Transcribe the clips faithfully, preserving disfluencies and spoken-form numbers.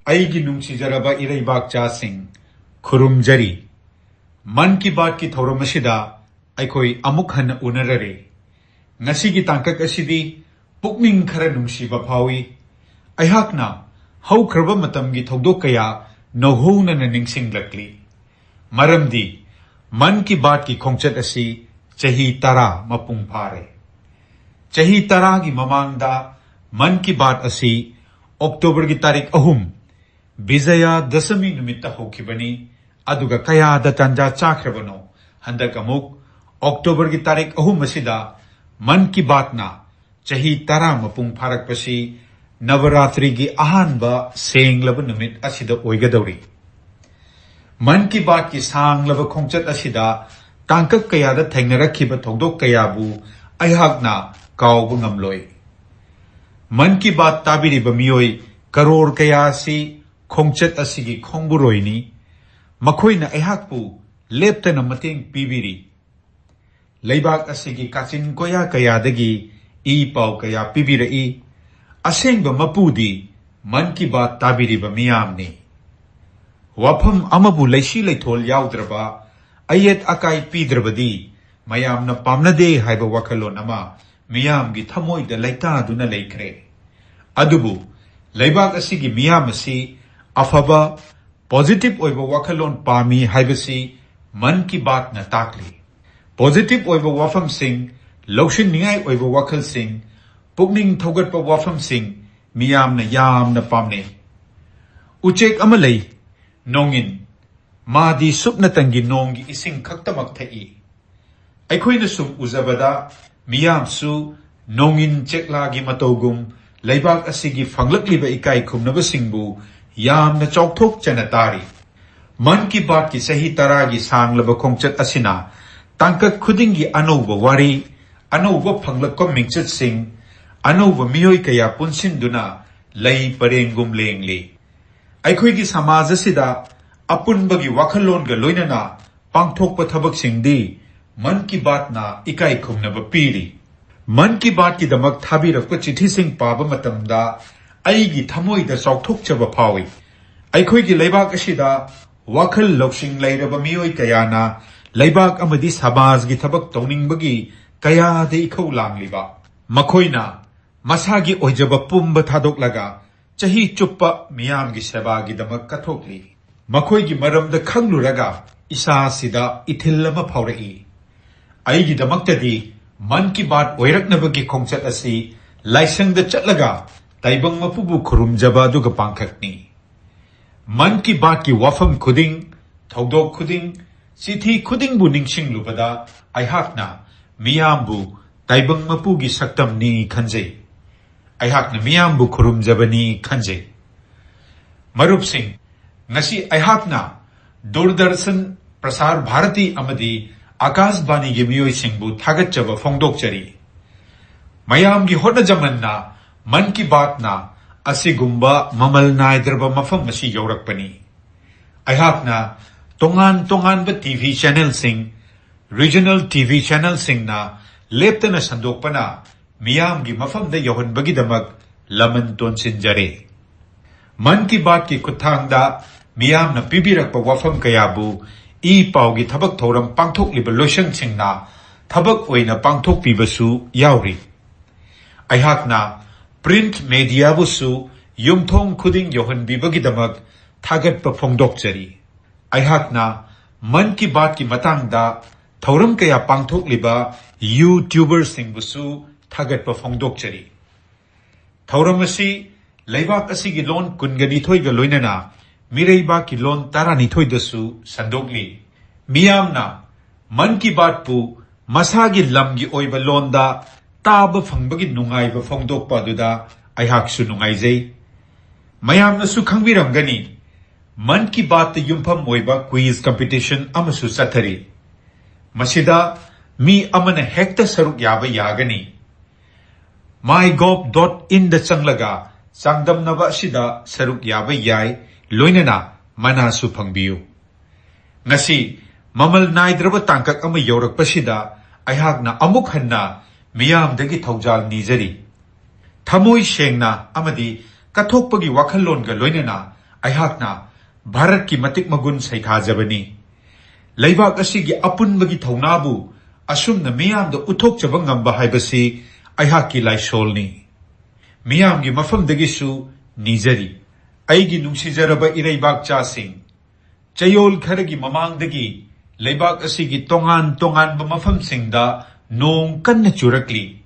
ꯑꯩꯒꯤ ꯅꯨꯡꯁꯤꯖꯔꯕ ꯏꯔꯩꯕꯥꯛꯆꯥꯁꯤꯡ, ꯈꯨꯔꯨꯝꯖꯔꯤ꯫ ꯃꯟ ꯀꯤ ꯕꯥꯠꯀꯤ ꯊꯧꯔꯝ ꯑꯁꯤꯗ ꯑꯩꯈꯣꯏ ꯑꯃꯨꯛ ꯍꯟꯅ ꯎꯅꯔꯔꯦ꯫ ꯉꯁꯤꯒꯤ ꯇꯥꯡꯀꯛ ꯑꯁꯤꯗꯤ ꯄꯨꯛꯅꯤꯡ ꯈꯔ ꯅꯨꯡꯁꯤꯕ ꯐꯥꯎꯏ꯫ ꯑꯩꯍꯥꯛꯅ ꯍꯧꯈ꯭ꯔꯕ ꯃꯇꯝꯒꯤ ꯊꯧꯗꯣꯛ ꯀꯌꯥ ꯅꯧꯍꯧꯅꯅ ꯅꯤꯡꯁꯤꯡꯂꯛꯂꯤ꯫ ꯃꯔꯝꯗꯤ ꯃꯟ ꯀꯤ ꯕꯥꯠꯀꯤ ꯈꯣꯡꯆꯠ ꯑꯁꯤ ꯆꯍꯤ ꯇꯔꯥ ꯃꯄꯨꯡ ꯐꯥꯔꯦ꯫ ꯆꯍꯤ ꯇꯔꯥꯒꯤ ꯃꯃꯥꯡꯗ ꯃꯟ ꯀꯤ ꯕꯥꯠ ꯑꯁꯤ ꯑꯣꯛꯇꯣꯕꯔꯒꯤ ꯇꯥꯔꯤꯛ ꯑꯍꯨꯝ, ꯕꯤꯖꯌꯥ ꯗꯁꯃꯤ ꯅꯨꯃꯤꯠꯇ ꯍꯧꯈꯤꯕꯅꯤ꯫ ꯑꯗꯨꯒ ꯀꯌꯥꯗ ꯇꯥꯟꯖꯥ ꯆꯥꯈ꯭ꯔꯕꯅꯣ, ꯍꯟꯗꯛ ꯑꯃꯨꯛ ꯑꯣꯛꯇꯣꯕꯔꯒꯤ ꯇꯥꯔꯤꯛ ꯑꯍꯨꯝ ꯑꯁꯤꯗ ꯃꯟ ꯀꯤ ꯕꯥꯠꯅ ꯆꯍꯤ ꯇꯔꯥ ꯃꯄꯨꯡ ꯐꯥꯔꯛꯄꯁꯤ ꯅꯕꯔꯥꯇ꯭ꯔꯤꯒꯤ ꯑꯍꯥꯟꯕ ꯁꯦꯡꯂꯕ ꯅꯨꯃꯤꯠ ꯑꯁꯤꯗ ꯑꯣꯏꯒꯗꯧꯔꯤ꯫ ꯃꯟ ꯀꯤ ꯕꯥꯠꯀꯤ ꯁꯥꯡꯂꯕ ꯈꯣꯡꯆꯠ ꯑꯁꯤꯗ ꯇꯥꯡꯀꯛ ꯀꯌꯥꯗ ꯊꯦꯡꯅꯔꯛꯈꯤꯕ ꯊꯧꯗꯣꯛ ꯀꯌꯥꯕꯨ ꯑꯩꯍꯥꯛꯅ ꯀꯥꯎꯕ ꯉꯝꯂꯣꯏ꯫ ꯃꯟ ꯀꯤ ꯕꯥꯠ ꯇꯥꯕꯤꯔꯤꯕ ꯃꯤꯑꯣꯏ ꯀꯔꯣꯔ ꯀꯌꯥ ꯑꯁꯤ ꯈꯣꯡꯆꯠ ꯑꯁꯤꯒꯤ ꯈꯣꯡꯕꯨꯔꯣꯏꯅꯤ꯫ ꯃꯈꯣꯏꯅ ꯑꯩꯍꯥꯛꯄꯨ ꯂꯦꯞꯇꯅ ꯃꯇꯦꯡ ꯄꯤꯕꯤꯔꯤ꯫ ꯂꯩꯕꯥꯛ ꯑꯁꯤꯒꯤ ꯀꯥꯆꯤꯟ ꯀꯣꯌꯥ ꯀꯌꯥꯗꯒꯤ ꯏ ꯄꯥꯎ ꯀꯌꯥ ꯄꯤꯕꯤꯔꯛꯏ꯫ ꯑꯁꯦꯡꯕ ꯃꯄꯨꯗꯤ ꯃꯟ ꯀꯤ ꯕꯥꯠ ꯇꯥꯕꯤꯔꯤꯕ ꯃꯤꯌꯥꯝꯅꯤ꯫ ꯋꯥꯐꯝ ꯑꯃꯕꯨ ꯂꯩꯁꯤ ꯂꯩꯊꯣꯜ ꯌꯥꯎꯗ꯭ꯔꯕ, ꯑꯌꯦꯠ ꯑꯀꯥꯏ ꯄꯤꯗ꯭ꯔꯕꯗꯤ ꯃꯌꯥꯝꯅ ꯄꯥꯝꯅꯗꯦ ꯍꯥꯏꯕ ꯋꯥꯈꯜꯂꯣꯟ ꯑꯃ ꯃꯤꯌꯥꯝꯒꯤ ꯊꯃꯣꯏꯗ ꯂꯩꯇꯥꯗꯨꯅ ꯂꯩꯈ꯭ꯔꯦ꯫ ꯑꯗꯨꯕꯨ ꯂꯩꯕꯥꯛ ꯑꯁꯤꯒꯤ ꯃꯤꯌꯥꯝ ꯑꯁꯤ ꯑꯐꯕ, ꯄꯣꯖꯤꯇꯤꯚ ꯑꯣꯏꯕ ꯋꯥꯈꯜꯂꯣꯟ ꯄꯥꯝꯃꯤ ꯍꯥꯏꯕꯁꯤ ꯃꯟ ꯀꯤ ꯕꯥꯠꯅ ꯇꯥꯛꯂꯤ꯫ ꯄꯣꯖꯤꯇꯤꯚ ꯑꯣꯏꯕ ꯋꯥꯐꯝꯁꯤꯡ, ꯂꯧꯁꯤꯟꯅꯤꯡꯉꯥꯏ ꯑꯣꯏꯕ ꯋꯥꯈꯜꯁꯤꯡ, ꯄꯨꯛꯅꯤꯡ ꯊꯧꯒꯠꯄ ꯋꯥꯐꯝꯁꯤꯡ ꯃꯤꯌꯥꯝꯅ ꯌꯥꯝꯅ ꯄꯥꯝꯅꯩ꯫ ꯎꯆꯦꯛ ꯑꯃ ꯂꯩ, ꯅꯣꯡꯏꯟ꯫ ꯃꯥꯗꯤ ꯁꯨꯞꯅꯇꯪꯒꯤ ꯅꯣꯡꯒꯤ ꯏꯁꯤꯡ ꯈꯛꯇꯃꯛ ꯊꯛꯏ꯫ ꯑꯩꯈꯣꯏꯅ ꯁꯨꯝ ꯎꯖꯕꯗ ꯃꯤꯌꯥꯝꯁꯨ ꯅꯣꯡꯏꯟ ꯆꯦꯛꯂꯥꯒꯤ ꯃꯇꯧꯒꯨꯝ ꯂꯩꯕꯥꯛ ꯑꯁꯤꯒꯤ ꯐꯪꯂꯛꯂꯤꯕ ꯏꯀꯥꯏ ꯈꯨꯝꯅꯕꯁꯤꯡꯕꯨ ꯌꯥꯝꯅ ꯆꯥꯎꯊꯣꯛꯆꯅ ꯇꯥꯔꯤ꯫ ꯃꯟ ꯀꯤ ꯕꯥꯠꯀꯤ ꯆꯍꯤ ꯇꯔꯥꯒꯤ ꯁꯥꯡꯂꯕ ꯈꯣꯡꯆꯠ ꯑꯁꯤꯅ ꯇꯥꯡꯀꯛ ꯈꯨꯗꯤꯡꯒꯤ ꯑꯅꯧꯕ ꯋꯥꯔꯤ, ꯑꯅꯧꯕ ꯐꯪꯂꯛꯄ ꯃꯤꯡꯆꯠꯁꯤꯡ, ꯑꯅꯧꯕ ꯃꯤꯑꯣꯏ ꯀꯌꯥ ꯄꯨꯟꯁꯤꯟꯗꯨꯅ ꯂꯩ ꯄꯔꯦꯡꯒꯨꯝ ꯂꯦꯡꯂꯤ꯫ ꯑꯩꯈꯣꯏꯒꯤ ꯁꯃꯥꯖ ꯑꯁꯤꯗ ꯑꯄꯨꯟꯕꯒꯤ ꯋꯥꯈꯜꯂꯣꯟꯒ ꯂꯣꯏꯅꯅ ꯄꯥꯡꯊꯣꯛꯄ ꯊꯕꯛꯁꯤꯡꯗꯤ ꯃꯟ ꯀꯤ ꯕꯥꯠꯅ ꯏꯀꯥꯏ ꯈꯨꯝꯅꯕ ꯄꯤꯔꯤ꯫ ꯃꯟ ꯀꯤ ꯕꯥꯠꯀꯤꯗꯃꯛ ꯊꯥꯕꯤꯔꯛꯄ ꯆꯤꯊꯤꯁꯤꯡ ꯄꯥꯕ ꯃꯇꯝꯗ ꯑꯩꯒꯤ ꯊꯃꯣꯏꯗ ꯆꯥꯎꯊꯣꯛꯆꯕ ꯐꯥꯎꯏ꯫ ꯑꯩꯈꯣꯏꯒꯤ ꯂꯩꯕꯥꯛ ꯑꯁꯤꯗ ꯋꯥꯈꯜ ꯂꯧꯁꯤꯡ ꯂꯩꯔꯕ ꯃꯤꯑꯣꯏ ꯀꯌꯥꯅ ꯂꯩꯕꯥꯛ ꯑꯃꯗꯤ ꯁꯃꯥꯖꯒꯤ ꯊꯕꯛ ꯇꯧꯅꯤꯡꯕꯒꯤ ꯀꯌꯥꯗ ꯏꯈꯧ ꯂꯥꯡꯂꯤꯕ, ꯃꯈꯣꯏꯅ ꯃꯁꯥꯒꯤ ꯑꯣꯏꯖꯕ ꯄꯨꯝꯕ ꯊꯥꯗꯣꯛꯂꯒ ꯆꯍꯤ ꯆꯨꯞꯄ ꯃꯤꯌꯥꯝꯒꯤ ꯁꯦꯕꯥꯒꯤꯗꯃꯛ ꯀꯠꯊꯣꯛꯂꯤ꯫ ꯃꯈꯣꯏꯒꯤ ꯃꯔꯝꯗ ꯈꯪꯂꯨꯔꯒ ꯏꯁꯥꯁꯤꯗ ꯏꯊꯤꯜ ꯑꯃ ꯐꯥꯎꯔꯛꯏ꯫ ꯑꯩꯒꯤꯗꯃꯛꯇꯗꯤ ꯃꯟ ꯀꯤ ꯕꯥꯠ ꯑꯣꯏꯔꯛꯅꯕꯒꯤ ꯈꯣꯡꯆꯠ ꯑꯁꯤ ꯂꯥꯏꯁꯪꯗ ꯆꯠꯂꯒ ꯇꯥꯏꯕꯪ ꯃꯄꯨꯕꯨ ꯈꯨꯔꯨꯝꯖꯕ ꯑꯗꯨꯒ ꯄꯥꯡꯈꯛꯅꯤ꯫ ꯃꯟ ꯀꯤ ꯕꯥꯠꯀꯤ ꯋꯥꯐꯝ ꯈꯨꯗꯤꯡ, ꯊꯧꯗꯣꯛ ꯈꯨꯗꯤꯡ, ꯆꯤꯊꯤ ꯈꯨꯗꯤꯡꯕꯨ ꯅꯤꯡꯁꯤꯡꯂꯨꯕꯗ ꯑꯩꯍꯥꯛꯅ ꯃꯤꯌꯥꯝꯕꯨ ꯇꯥꯏꯕꯪ ꯃꯄꯨꯒꯤ ꯁꯛꯇꯝꯅꯤ ꯈꯟꯖꯩ꯫ ꯑꯩꯍꯥꯛꯅ ꯃꯤꯌꯥꯝꯕꯨ ꯈꯨꯔꯨꯝꯖꯕꯅꯤ ꯈꯟꯖꯩ꯫ ꯃꯔꯨꯞꯁꯤꯡ, ꯉꯁꯤ ꯑꯩꯍꯥꯛꯅ ꯗꯨꯔꯗꯔꯁꯟ, ꯄ꯭ꯔꯁꯥꯔ ꯚꯥꯔꯇꯤ ꯑꯃꯗꯤ ꯑꯀꯥꯁꯕꯥꯅꯤꯒꯤ ꯃꯤꯑꯣꯏꯁꯤꯡꯕꯨ ꯊꯥꯒꯠꯆꯕ ꯐꯣꯡꯗꯣꯛꯆꯔꯤ꯫ ꯃꯌꯥꯝꯒꯤ ꯍꯣꯠꯅꯖꯃꯟꯅ ꯃꯟ ꯀꯤ ꯕꯥꯠꯅ ꯑꯁꯤꯒꯨꯝꯕ ꯃꯃꯜ ꯅꯥꯏꯗ꯭ꯔꯕ ꯃꯐꯝ ꯑꯁꯤ ꯌꯧꯔꯛꯄꯅꯤ꯫ ꯑꯩꯍꯥꯛꯅ ꯇꯣꯉꯥꯟ ꯇꯣꯉꯥꯟꯕ ꯇꯤ ꯚꯤ ꯆꯦꯅꯦꯜꯁꯤꯡ, ꯔꯤꯖꯅꯦꯜ ꯇꯤ ꯚꯤ ꯆꯦꯅꯦꯜꯁꯤꯡꯅ ꯂꯦꯞꯇꯅ ꯁꯟꯗꯣꯛꯄꯅ ꯃꯤꯌꯥꯝꯒꯤ ꯃꯐꯝꯗ ꯌꯧꯍꯟꯕꯒꯤꯗꯃꯛ ꯂꯃꯟ ꯇꯣꯟꯁꯤꯟꯖꯔꯤ꯫ ꯃꯟ ꯀꯤ ꯕꯥꯠꯀꯤ ꯈꯨꯠꯊꯥꯡꯗ ꯃꯤꯌꯥꯝꯅ ꯄꯤꯕꯤꯔꯛꯄ ꯋꯥꯐꯝ ꯀꯌꯥꯕꯨ ꯏ ꯄꯥꯎꯒꯤ ꯊꯕꯛ ꯊꯧꯔꯝ ꯄꯥꯡꯊꯣꯛꯂꯤꯕ ꯂꯣꯏꯁꯪꯁꯤꯡꯅ ꯊꯕꯛ ꯑꯣꯏꯅ ꯄꯥꯡꯊꯣꯛꯄꯤꯕꯁꯨ ꯌꯥꯎꯔꯤ꯫ ꯑꯩꯍꯥꯛꯅ ꯄ꯭ꯔꯤꯟꯠ ꯃꯦꯗꯤꯌꯥꯕꯨꯁꯨ ꯌꯨꯝꯊꯣꯡ ꯈꯨꯗꯤꯡ ꯌꯧꯍꯟꯕꯤꯕꯒꯤꯗꯃꯛ ꯊꯥꯒꯠꯄ ꯐꯣꯡꯗꯣꯛꯆꯔꯤ꯫ ꯑꯩꯍꯥꯛꯅ ꯃꯟ ꯀꯤ ꯕꯥꯠꯀꯤ ꯃꯇꯥꯡꯗ ꯊꯧꯔꯝ ꯀꯌꯥ ꯄꯥꯡꯊꯣꯛꯂꯤꯕ ꯌꯨꯇ꯭ꯌꯨꯕꯔꯁꯤꯡꯕꯨꯁꯨ ꯊꯥꯒꯠꯄ ꯐꯣꯡꯗꯣꯛꯆꯔꯤ꯫ ꯊꯧꯔꯝ ꯑꯁꯤ ꯂꯩꯕꯥꯛ ꯑꯁꯤꯒꯤ ꯂꯣꯟ ꯀꯨꯟꯒ ꯅꯤꯊꯣꯏꯒ ꯂꯣꯏꯅꯅ ꯃꯤꯔꯩꯕꯥꯛꯀꯤ ꯂꯣꯟ ꯇꯔꯥꯅꯤꯊꯣꯏꯗꯁꯨ ꯁꯟꯗꯣꯛꯂꯤ꯫ ꯃꯤꯌꯥꯝꯅ ꯃꯟ ꯀꯤ ꯕꯥꯠꯄꯨ ꯃꯁꯥꯒꯤ ꯂꯝꯒꯤ ꯑꯣꯏꯕ ꯂꯣꯟꯗ ꯇꯥꯕ ꯐꯪꯕꯒꯤ ꯅꯨꯡꯉꯥꯏꯕ ꯐꯣꯡꯗꯣꯛꯄ ꯑꯗꯨꯗ ꯑꯩꯍꯥꯛꯁꯨ ꯅꯨꯡꯉꯥꯏꯖꯩ꯫ ꯃꯌꯥꯝꯅꯁꯨ ꯈꯪꯕꯤꯔꯝꯒꯅꯤ, ꯃꯟ ꯀꯤ ꯕꯥꯠꯇ ꯌꯨꯝꯐꯝ ꯑꯣꯏꯕ quiz competition ꯑꯃꯁꯨ ꯆꯠꯊꯔꯤ꯫ ꯃꯁꯤꯗ ꯃꯤ ꯑꯃꯅ ꯍꯦꯛꯇ ꯁꯔꯨꯛ ꯌꯥꯕ ꯌꯥꯒꯅꯤ꯫ ꯃꯥꯏ ꯒꯣꯚ ꯗꯣꯠ ꯏꯟꯗ ꯆꯪꯂꯒ ꯆꯥꯡꯗꯝꯅꯕ ꯑꯁꯤꯗ ꯁꯔꯨꯛ ꯌꯥꯕ ꯌꯥꯏ, ꯂꯣꯏꯅꯅ ꯃꯅꯥꯁꯨ ꯐꯪꯕꯤꯌꯨ꯫ ꯉꯁꯤ ꯃꯃꯜ ꯅꯥꯏꯗ꯭ꯔꯕ ꯇꯥꯡꯀꯛ ꯑꯃ ꯌꯧꯔꯛꯄꯁꯤꯗ ꯑꯩꯍꯥꯛꯅ ꯑꯃꯨꯛ ꯍꯟꯅ ꯃꯤꯌꯥꯝꯗꯒꯤ ꯊꯧꯖꯥꯜ ꯅꯤꯖꯔꯤ꯫ ꯊꯃꯣꯏ ꯁꯦꯡꯅ ꯑꯃꯗꯤ ꯀꯠꯊꯣꯛꯄꯒꯤ ꯋꯥꯈꯜꯂꯣꯟꯒ ꯂꯣꯏꯅꯅ ꯑꯩꯍꯥꯛꯅ ꯚꯥꯔꯠꯀꯤ ꯃꯇꯤꯛ ꯃꯒꯨꯟ ꯁꯩꯊꯥꯖꯕꯅꯤ꯫ ꯂꯩꯕꯥꯛ ꯑꯁꯤꯒꯤ ꯑꯄꯨꯟꯕꯒꯤ ꯊꯧꯅꯥꯕꯨ ꯑꯁꯨꯝꯅ ꯃꯤꯌꯥꯝꯗ ꯎꯠꯊꯣꯛꯆꯕ ꯉꯝꯕ ꯍꯥꯏꯕꯁꯤ ꯑꯩꯍꯥꯛꯀꯤ ꯂꯥꯏꯁꯣꯜꯅꯤ꯫ ꯃꯤꯌꯥꯝꯒꯤ ꯃꯐꯝꯗꯒꯤꯁꯨ ꯅꯤꯖꯔꯤ꯫ ꯑꯩꯒꯤ ꯅꯨꯡꯁꯤꯖꯔꯕ ꯏꯔꯩꯕꯥꯛꯆꯥꯁꯤꯡ, ꯆꯌꯣꯜ ꯈꯔꯒꯤ ꯃꯃꯥꯡꯗꯒꯤ ꯂꯩꯕꯥꯛ ꯑꯁꯤꯒꯤ ꯇꯣꯉꯥꯟ ꯇꯣꯉꯥꯟꯕ ꯃꯐꯝꯁꯤꯡꯗ ꯅꯣꯡ ꯀꯟꯅ ꯆꯨꯔꯛꯂꯤ꯫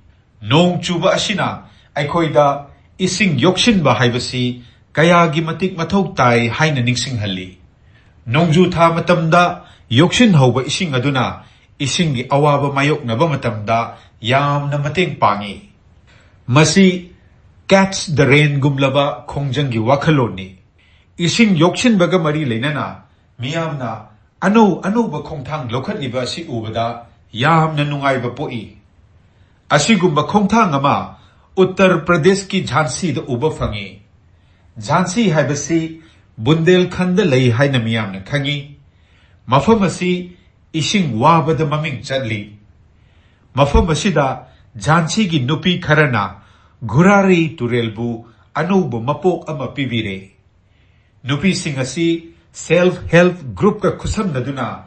ꯅꯣꯡ ꯆꯨꯕ ꯑꯁꯤꯅ ꯑꯩꯈꯣꯏꯗ ꯏꯁꯤꯡ ꯌꯣꯛꯁꯤꯟꯕ ꯍꯥꯏꯕꯁꯤ ꯀꯌꯥꯒꯤ ꯃꯇꯤꯛ ꯃꯊꯧ ꯇꯥꯏ ꯍꯥꯏꯅ ꯅꯤꯡꯁꯤꯡꯍꯜꯂꯤ꯫ ꯅꯣꯡꯖꯨ ꯊꯥ ꯃꯇꯝꯗ ꯌꯣꯛꯁꯤꯟꯍꯧꯕ ꯏꯁꯤꯡ ꯑꯗꯨꯅ ꯏꯁꯤꯡꯒꯤ ꯑꯋꯥꯕ ꯃꯥꯌꯣꯛꯅꯕ ꯃꯇꯝꯗ ꯌꯥꯝꯅ ꯃꯇꯦꯡ ꯄꯥꯡꯏ꯫ ꯃꯁꯤ catch the rainꯒꯨꯝꯂꯕ ꯈꯣꯡꯖꯪꯒꯤ ꯋꯥꯈꯜꯂꯣꯟꯅꯤ꯫ ꯏꯁꯤꯡ ꯌꯣꯛꯁꯤꯟꯕꯒ ꯃꯔꯤ ꯂꯩꯅꯅ ꯃꯤꯌꯥꯝꯅ ꯑꯅꯧ ꯑꯅꯧꯕ ꯈꯣꯡꯊꯥꯡ ꯂꯧꯈꯠꯂꯤꯕ ꯑꯁꯤ ꯎꯕꯗ ꯌꯥꯝꯅ ꯅꯨꯡꯉꯥꯏꯕ ꯄꯣꯛꯏ꯫ ꯑꯁꯤꯒꯨꯝꯕ ꯈꯣꯡꯊꯥꯡ ꯑꯃ ꯎꯠꯇꯔ ꯄ꯭ꯔꯗꯦꯁꯀꯤ ꯖꯥꯟꯁꯤꯗ ꯎꯕ ꯐꯪꯏ꯫ ꯖꯥꯟꯁꯤ ꯍꯥꯏꯕꯁꯤ ꯕꯨꯟꯗꯦꯜꯈꯟꯗ ꯂꯩ ꯍꯥꯏꯅ ꯃꯤꯌꯥꯝꯅ ꯈꯪꯏ꯫ ꯃꯐꯝ ꯑꯁꯤ ꯏꯁꯤꯡ ꯋꯥꯕꯗ ꯃꯃꯤꯡ ꯆꯠꯂꯤ꯫ ꯃꯐꯝ ꯑꯁꯤꯗ ꯖꯥꯟꯁꯤꯒꯤ ꯅꯨꯄꯤ ꯈꯔꯅ ꯘꯨꯔꯥꯔꯤ ꯇꯨꯔꯦꯜꯕꯨ ꯑꯅꯧꯕ ꯃꯄꯣꯛ ꯑꯃ ꯄꯤꯕꯤꯔꯦ꯫ ꯅꯨꯄꯤꯁꯤꯡ ꯑꯁꯤ self help groupꯀ ꯈꯨꯠꯁꯝꯅꯗꯨꯅ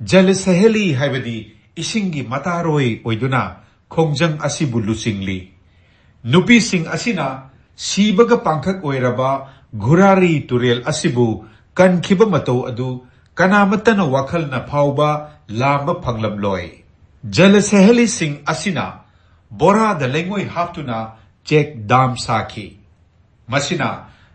ꯖꯂ ꯁꯍꯦꯂꯤ ꯍꯥꯏꯕꯗꯤ ꯏꯁꯤꯡꯒꯤ ꯃꯇꯥꯔꯣꯏ ꯑꯣꯏꯗꯨꯅ ꯈꯣꯡꯖꯪ ꯑꯁꯤꯕꯨ ꯂꯨꯆꯤꯡꯂꯤ꯫ ꯅꯨꯄꯤꯁꯤꯡ ꯑꯁꯤꯅ ꯁꯤꯕꯒ ꯄꯥꯡꯈꯛ ꯑꯣꯏꯔꯕ ꯘꯨꯔꯥꯔꯤ ꯇꯨꯔꯦꯜ ꯑꯁꯤꯕꯨ ꯀꯟꯈꯤꯕ ꯃꯇꯧ ꯑꯗꯨ ꯀꯅꯥꯃꯠꯇꯅ ꯋꯥꯈꯜꯅ ꯐꯥꯎꯕ ꯂꯥꯝꯕ ꯐꯪꯂꯝꯂꯣꯏ꯫ ꯖꯂ ꯁꯍꯦꯂꯤꯁꯤꯡ ꯑꯁꯤꯅ ꯕꯣꯔꯥꯗ ꯂꯩꯉꯣꯏ ꯍꯥꯞꯇꯨꯅ ꯆꯦꯛ ꯗꯥꯝ ꯁꯥꯈꯤ꯫ ꯃꯁꯤꯅ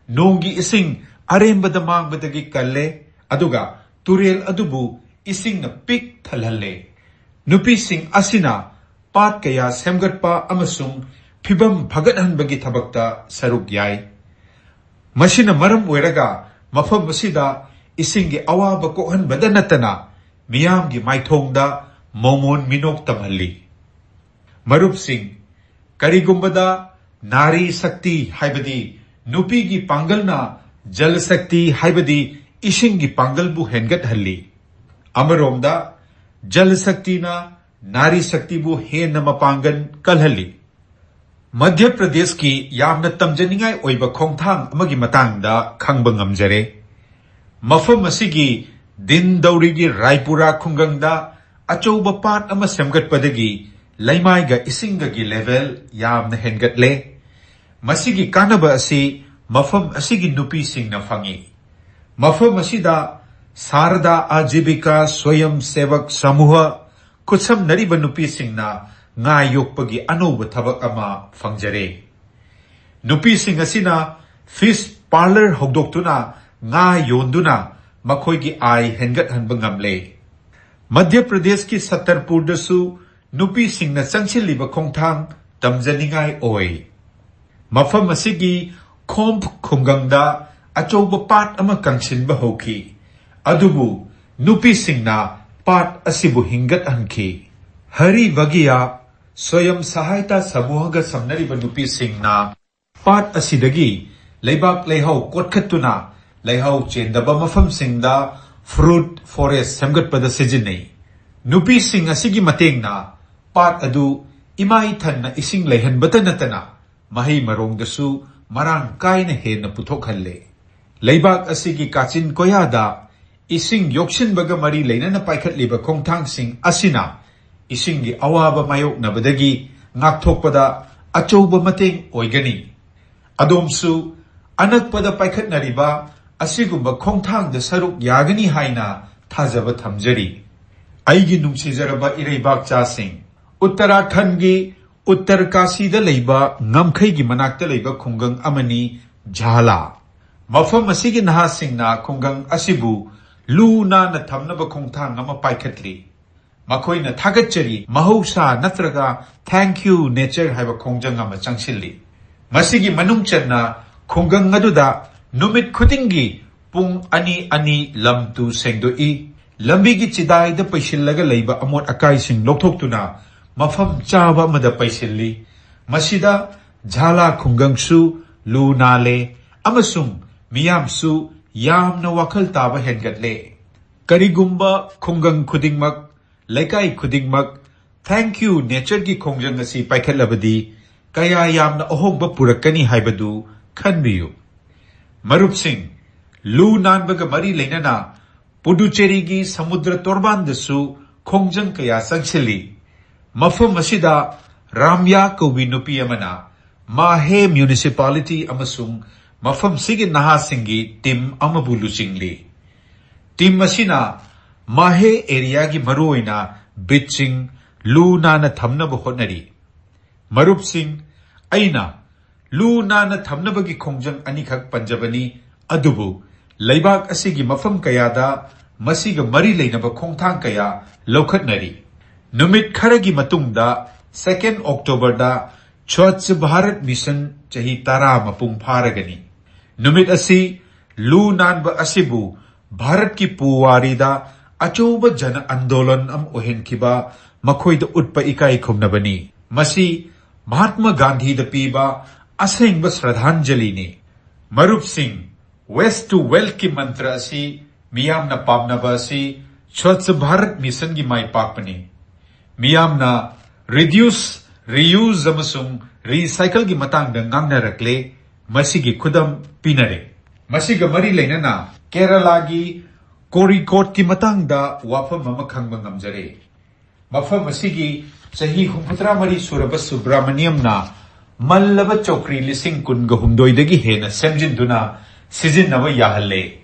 ꯅꯣꯡꯒꯤ ꯏꯁꯤꯡ ꯑꯔꯦꯝꯕꯗ ꯃꯥꯡꯕꯗꯒꯤ ꯀꯜꯂꯦ, ꯑꯗꯨꯒ ꯇꯨꯔꯦꯜ ꯑꯗꯨꯕꯨ ꯏꯁꯤꯡꯅ ꯄꯤꯛ ꯊꯜꯍꯜꯂꯦ꯫ ꯅꯨꯄꯤꯁꯤꯡ ꯑꯁꯤꯅ ꯄꯥꯠ ꯀꯌꯥ ꯁꯦꯝꯒꯠꯄ ꯑꯃꯁꯨꯡ ꯐꯤꯕꯝ ꯐꯒꯠꯍꯟꯕꯒꯤ ꯊꯕꯛꯇ ꯁꯔꯨꯛ ꯌꯥꯏ꯫ ꯃꯁꯤꯅ ꯃꯔꯝ ꯑꯣꯏꯔꯒ ꯃꯐꯝ ꯑꯁꯤꯗ ꯏꯁꯤꯡꯒꯤ ꯑꯋꯥꯕ ꯀꯣꯛꯍꯟꯕꯗ ꯅꯠꯇꯅ ꯃꯤꯌꯥꯝꯒꯤ ꯃꯥꯏꯊꯣꯡꯗ ꯃꯣꯃꯣꯟ ꯃꯤꯅꯣꯛ ꯇꯝꯍꯜꯂꯤ꯫ ꯃꯔꯨꯞꯁꯤꯡ, ꯀꯔꯤꯒꯨꯝꯕꯗ ꯅꯥꯔꯤ ꯁꯛꯇꯤ ꯍꯥꯏꯕꯗꯤ ꯅꯨꯄꯤꯒꯤ ꯄꯥꯡꯒꯜꯅ ꯖꯜ ꯁꯛꯇꯤ ꯍꯥꯏꯕꯗꯤ ꯏꯁꯤꯡꯒꯤ ꯄꯥꯡꯒꯜꯕꯨ ꯍꯦꯟꯒꯠꯍꯜꯂꯤ꯫ ꯑꯃꯔꯣꯝꯗ ꯖꯜ ꯁꯛꯇꯤꯅ ꯅꯥꯔꯤ ꯁꯛꯇꯤꯕꯨ ꯍꯦꯟꯅ ꯃꯄꯥꯡꯒꯜ ꯀꯜꯍꯜꯂꯤ꯫ ꯃꯙ꯭ꯌ ꯄ꯭ꯔꯗꯦꯁꯀꯤ ꯌꯥꯝꯅ ꯇꯝꯖꯅꯤꯡꯉꯥꯏ ꯑꯣꯏꯕ ꯈꯣꯡꯊꯥꯡ ꯑꯃꯒꯤ ꯃꯇꯥꯡꯗ ꯈꯪꯕ ꯉꯝꯖꯔꯦ꯫ ꯃꯐꯝ ꯑꯁꯤꯒꯤ ꯗꯤꯟꯗꯧꯔꯤꯒꯤ ꯔꯥꯏꯄꯨꯔꯥ ꯈꯨꯡꯒꯪꯗ ꯑꯆꯧꯕ ꯄꯥꯠ ꯑꯃ ꯁꯦꯝꯒꯠꯄꯗꯒꯤ ꯂꯩꯃꯥꯏꯒ ꯏꯁꯤꯡꯒꯒꯤ ꯂꯦꯚꯦꯜ ꯌꯥꯝꯅ ꯍꯦꯟꯒꯠꯂꯦ꯫ ꯃꯁꯤꯒꯤ ꯀꯥꯟꯅꯕ ꯑꯁꯤ ꯃꯐꯝ ꯑꯁꯤꯒꯤ ꯅꯨꯄꯤꯁꯤꯡꯅ ꯐꯪꯏ꯫ ꯃꯐꯝ ꯑꯁꯤꯗ ꯁꯥꯔꯗꯥ ꯑꯥꯖꯤꯕꯤꯀꯥ ꯁ꯭ꯋꯌꯝ ꯁꯦꯕꯛ ꯁꯃꯨꯍ ꯈꯨꯠꯁꯝꯅꯔꯤꯕ ꯅꯨꯄꯤꯁꯤꯡꯅ ꯉꯥ ꯌꯣꯛꯄꯒꯤ ꯑꯅꯧꯕ ꯊꯕꯛ ꯑꯃ ꯐꯪꯖꯔꯦ꯫ ꯅꯨꯄꯤꯁꯤꯡ ꯑꯁꯤꯅ ꯐꯤꯁ ꯄꯥꯔꯂꯔ ꯍꯧꯗꯣꯛꯇꯨꯅ ꯉꯥ ꯌꯣꯟꯗꯨꯅ ꯃꯈꯣꯏꯒꯤ ꯑꯥꯏ ꯍꯦꯟꯒꯠꯍꯟꯕ ꯉꯝꯂꯦ꯫ ꯃꯙ꯭ꯌ ꯄ꯭ꯔꯗꯦꯁꯀꯤ ꯁꯠꯇꯔꯄꯨꯔꯗꯁꯨ ꯅꯨꯄꯤꯁꯤꯡꯅ ꯆꯪꯁꯤꯜꯂꯤꯕ ꯈꯣꯡꯊꯥꯡ ꯇꯝꯖꯅꯤꯡꯉꯥꯏ ꯑꯣꯏ꯫ ꯃꯐꯝ ꯑꯁꯤꯒꯤ ꯈꯣꯝ ꯈꯨꯡꯒꯪꯗ ꯑꯆꯧꯕ ꯄꯥꯠ ꯑꯃ ꯀꯪꯁꯤꯟꯕ ꯍꯧꯈꯤ, ꯑꯗꯨꯕꯨ ꯅꯨꯄꯤꯁꯤꯡꯅ ꯄꯥꯠ ꯑꯁꯤꯕꯨ ꯍꯤꯡꯒꯠꯍꯟꯈꯤ꯫ ꯍꯔꯤ ꯕꯒꯤꯌꯥ ꯁ꯭ꯋꯌꯝ ꯁꯍꯥꯌꯇꯥ ꯁꯃꯨꯍꯒ ꯁꯝꯅꯔꯤꯕ ꯅꯨꯄꯤꯁꯤꯡꯅ ꯄꯥꯠ ꯑꯁꯤꯗꯒꯤ ꯂꯩꯕꯥꯛ ꯂꯩꯍꯥꯎ ꯀꯣꯠꯈꯠꯇꯨꯅ ꯂꯩꯍꯥꯎ ꯆꯦꯟꯗꯕ ꯃꯐꯝꯁꯤꯡꯗ ꯐ꯭ꯔꯨꯠ ꯐꯣꯔꯦꯁ ꯁꯦꯝꯒꯠꯄꯗ ꯁꯤꯖꯤꯟꯅꯩ꯫ ꯅꯨꯄꯤꯁꯤꯡ ꯑꯁꯤꯒꯤ ꯃꯇꯦꯡꯅ ꯄꯥꯠ ꯑꯗꯨ ꯏꯃꯥꯏ ꯊꯟꯅ ꯏꯁꯤꯡ ꯂꯩꯍꯟꯕꯇ ꯅꯠꯇꯅ ꯃꯍꯩ ꯃꯔꯣꯡꯗꯁꯨ ꯃꯔꯥꯡ ꯀꯥꯏꯅ ꯍꯦꯟꯅ ꯄꯨꯊꯣꯛꯍꯜꯂꯦ꯫ ꯂꯩꯕꯥꯛ ꯑꯁꯤꯒꯤ ꯀꯥꯆꯤꯟ ꯀꯣꯌꯥꯗ ꯏꯁꯤꯡ ꯌꯣꯛꯁꯤꯟꯕꯒ ꯃꯔꯤ ꯂꯩꯅꯅ ꯄꯥꯏꯈꯠꯂꯤꯕ ꯈꯣꯡꯊꯥꯡꯁꯤꯡ ꯑꯁꯤꯅ ꯏꯁꯤꯡꯒꯤ ꯑꯋꯥꯕ ꯃꯥꯌꯣꯛꯅꯕꯗꯒꯤ ꯉꯥꯛꯊꯣꯛꯄꯗ ꯑꯆꯧꯕ ꯃꯇꯦꯡ ꯑꯣꯏꯒꯅꯤ꯫ ꯑꯗꯣꯝꯁꯨ ꯑꯅꯛꯄꯗ ꯄꯥꯏꯈꯠꯅꯔꯤꯕ ꯑꯁꯤꯒꯨꯝꯕ ꯈꯣꯡꯊꯥꯡꯗ ꯁꯔꯨꯛ ꯌꯥꯒꯅꯤ ꯍꯥꯏꯅ ꯊꯥꯖꯕ ꯊꯝꯖꯔꯤ꯫ ꯑꯩꯒꯤ ꯅꯨꯡꯁꯤꯖꯔꯕ ꯏꯔꯩꯕꯥꯛꯆꯥꯁꯤꯡ, ꯎꯠꯇꯔꯥꯈꯟꯒꯤ ꯎꯠꯇꯔ ꯀꯥꯁꯤꯗ ꯂꯩꯕ ꯉꯝꯈꯩꯒꯤ ꯃꯅꯥꯛꯇ ꯂꯩꯕ ꯈꯨꯡꯒꯪ ꯑꯃꯅꯤ ꯖꯥꯂꯥ꯫ ꯃꯐꯝ ꯑꯁꯤꯒꯤ ꯅꯍꯥꯁꯤꯡꯅ ꯈꯨꯡꯒꯪ ꯑꯁꯤꯕꯨ ꯂꯨ ꯅꯥꯟꯅ ꯊꯝꯅꯕ ꯈꯣꯡꯊꯥꯡ ꯑꯃ ꯄꯥꯏꯈꯠꯂꯤ꯫ ꯃꯈꯣꯏꯅ "ꯊꯥꯒꯠꯆꯔꯤ ꯃꯍꯧꯁꯥ" ꯅꯠꯇ꯭ꯔꯒ "Thank you nature" ꯍꯥꯏꯕ ꯈꯣꯡꯖꯪ ꯑꯃ ꯆꯪꯁꯤꯜꯂꯤ꯫ ꯃꯁꯤꯒꯤ ꯃꯅꯨꯡ ꯆꯟꯅ ꯈꯨꯡꯒꯪ ꯑꯗꯨꯗ ꯅꯨꯃꯤꯠ ꯈꯨꯗꯤꯡꯒꯤ ꯄꯨꯡ ꯑꯅꯤ ꯑꯅꯤ ꯂꯝ ꯇꯨ ꯁꯦꯡꯗꯣꯛꯏ꯫ ꯂꯝꯕꯤꯒꯤ ꯆꯤꯗꯥꯏꯗ ꯄꯩꯁꯤꯜꯂꯒ ꯂꯩꯕ ꯑꯃꯣꯠ ꯑꯀꯥꯏꯁꯤꯡ ꯂꯧꯊꯣꯛꯇꯨꯅ ꯃꯐꯝ ꯆꯥꯕ ꯑꯃꯗ ꯄꯩꯁꯤꯜꯂꯤ꯫ ꯃꯁꯤꯗ ꯖꯥꯂꯥ ꯈꯨꯡꯒꯪꯁꯨ ꯂꯨ ꯅꯥꯜꯂꯦ ꯑꯃꯁꯨꯡ ꯃꯤꯌꯥꯝꯁꯨ ꯌꯥꯝꯅ ꯋꯥꯈꯜ ꯇꯥꯕ ꯍꯦꯟꯒꯠꯂꯦ꯫ ꯀꯔꯤꯒꯨꯝꯕ ꯈꯨꯡꯒꯪ ꯈꯨꯗꯤꯡꯃꯛ, ꯂꯩꯀꯥꯏ ꯈꯨꯗꯤꯡꯃꯛ "Thank you natureꯒꯤ" ꯈꯣꯡꯖꯪ ꯑꯁꯤ ꯄꯥꯏꯈꯠꯂꯕꯗꯤ, ꯀꯌꯥ ꯌꯥꯝꯅ ꯑꯍꯣꯡꯕ ꯄꯨꯔꯛꯀꯅꯤ ꯍꯥꯏꯕꯗꯨ ꯈꯟꯕꯤꯌꯨ꯫ ꯃꯔꯨꯞꯁꯤꯡ, ꯂꯨ ꯅꯥꯟꯕꯒ ꯃꯔꯤ ꯂꯩꯅꯅ ꯄꯨꯗꯨꯆꯦꯔꯤꯒꯤ ꯁꯃꯨꯗ꯭ꯔ ꯇꯣꯔꯕꯥꯟꯗꯁꯨ ꯈꯣꯡꯖꯪ ꯀꯌꯥ ꯆꯪꯁꯤꯜꯂꯤ꯫ ꯃꯐꯝ ꯑꯁꯤꯗ ꯔꯥꯝꯌꯥ ꯀꯧꯕꯤ ꯅꯨꯄꯤ ꯑꯃꯅ ꯃꯥꯍꯦ ꯃ꯭ꯌꯨꯅꯤꯁꯤꯄꯥꯂꯤꯇꯤ ꯑꯃꯁꯨꯡ ꯃꯐꯝꯁꯤꯒꯤ ꯅꯍꯥꯁꯤꯡꯒꯤ ꯇꯤꯝ ꯑꯃꯕꯨ ꯂꯨꯆꯤꯡꯂꯤ꯫ ꯇꯤꯝ ꯑꯁꯤꯅ ꯃꯥꯍꯦ ꯑꯦꯔꯤꯌꯥꯒꯤ ꯃꯔꯨꯑꯣꯏꯅ ꯕꯤꯆꯁꯤꯡ ꯂꯨ ꯅꯥꯟꯅ ꯊꯝꯅꯕ ꯍꯣꯠꯅꯔꯤ꯫ ꯃꯔꯨꯞꯁꯤꯡ, ꯑꯩꯅ ꯂꯨ ꯅꯥꯟꯅ ꯊꯝꯅꯕꯒꯤ ꯈꯣꯡꯖꯪ ꯑꯅꯤꯈꯛ ꯄꯟꯖꯕꯅꯤ, ꯑꯗꯨꯕꯨ ꯂꯩꯕꯥꯛ ꯑꯁꯤꯒꯤ ꯃꯐꯝ ꯀꯌꯥꯗ ꯃꯁꯤꯒ ꯃꯔꯤ ꯂꯩꯅꯕ ꯈꯣꯡꯊꯥꯡ ꯀꯌꯥ ꯂꯧꯈꯠꯅꯔꯤ꯫ ꯅꯨꯃꯤꯠ ꯈꯔꯒꯤ ꯃꯇꯨꯡꯗ, ꯁꯦꯀꯦꯟ ꯑꯣꯛꯇꯣꯕꯔꯗ, ꯁ꯭ꯋꯥꯆ ꯚꯥꯔꯠ ꯃꯤꯁꯟ ꯆꯍꯤ ꯇꯔꯥ ꯃꯄꯨꯡ ꯐꯥꯔꯒꯅꯤ꯫ ꯅꯨꯃꯤꯠ ꯑꯁꯤ ꯂꯨ ꯅꯥꯟꯕ ꯑꯁꯤꯕꯨ ꯚꯥꯔꯠꯀꯤ ꯄꯨꯋꯥꯔꯤꯗ ꯑꯆꯧꯕ ꯖꯅ ꯑꯟꯗꯣꯂꯟ ꯑꯃ ꯑꯣꯏꯍꯟꯈꯤꯕ ꯃꯈꯣꯏꯗ ꯎꯠꯄ ꯏꯀꯥꯏ ꯈꯨꯝꯅꯕꯅꯤ꯫ ꯃꯁꯤ ꯃꯍꯥꯠꯃ ꯒꯥꯟꯙꯤꯗ ꯄꯤꯕ ꯑꯁꯦꯡꯕ ꯁ꯭ꯔꯗꯥꯟꯖꯂꯤꯅꯤ꯫ ꯃꯔꯨꯞꯁꯤꯡ, ꯋꯦꯁ ꯇꯨ ꯋꯦꯜꯊꯀꯤ ꯃꯟꯇ꯭ꯔ ꯑꯁꯤ ꯃꯤꯌꯥꯝꯅ ꯄꯥꯝꯅꯕ ꯑꯁꯤ ꯁ꯭ꯋꯥꯆ ꯚꯥꯔꯠ ꯃꯤꯁꯟꯒꯤ ꯃꯥꯏ ꯄꯥꯛꯄꯅꯤ꯫ ꯃꯤꯌꯥꯝꯅ ꯔꯤꯗ꯭ꯌꯨꯁ, ꯔꯤꯌꯨꯖ ꯑꯃꯁꯨꯡ ꯔꯤꯁꯥꯏꯀꯜꯒꯤ ꯃꯇꯥꯡꯗ ꯉꯥꯡꯅꯔꯛꯂꯦ꯫ ꯃꯁꯤꯒꯤ ꯈꯨꯗꯝ ꯄꯤꯅꯔꯦ꯫ ꯃꯁꯤꯒ ꯃꯔꯤ ꯂꯩꯅꯅ ꯀꯦꯔꯂꯥꯒꯤ ꯀꯣꯔꯤꯀꯣꯠꯀꯤ ꯃꯇꯥꯡꯗ ꯋꯥꯐꯝ ꯑꯃ ꯈꯪꯕ ꯉꯝꯖꯔꯦ꯫ ꯃꯐꯝ ꯑꯁꯤꯒꯤ ꯆꯍꯤ ꯍꯨꯝꯐꯨꯇꯔꯥ ꯃꯔꯤ ꯁꯨꯔꯕ ꯁꯨꯕ꯭ꯔꯥꯃꯅꯤꯌꯝꯅ ꯃꯜꯂꯕ ꯆꯧꯀ꯭ꯔꯤ ꯂꯤꯁꯤꯡ ꯀꯨꯟꯒ ꯍꯨꯝꯗꯣꯏꯗꯒꯤ ꯍꯦꯟꯅ ꯁꯦꯝꯖꯤꯟꯗꯨꯅ ꯁꯤꯖꯤꯟꯅꯕ ꯌꯥꯍꯜꯂꯦ꯫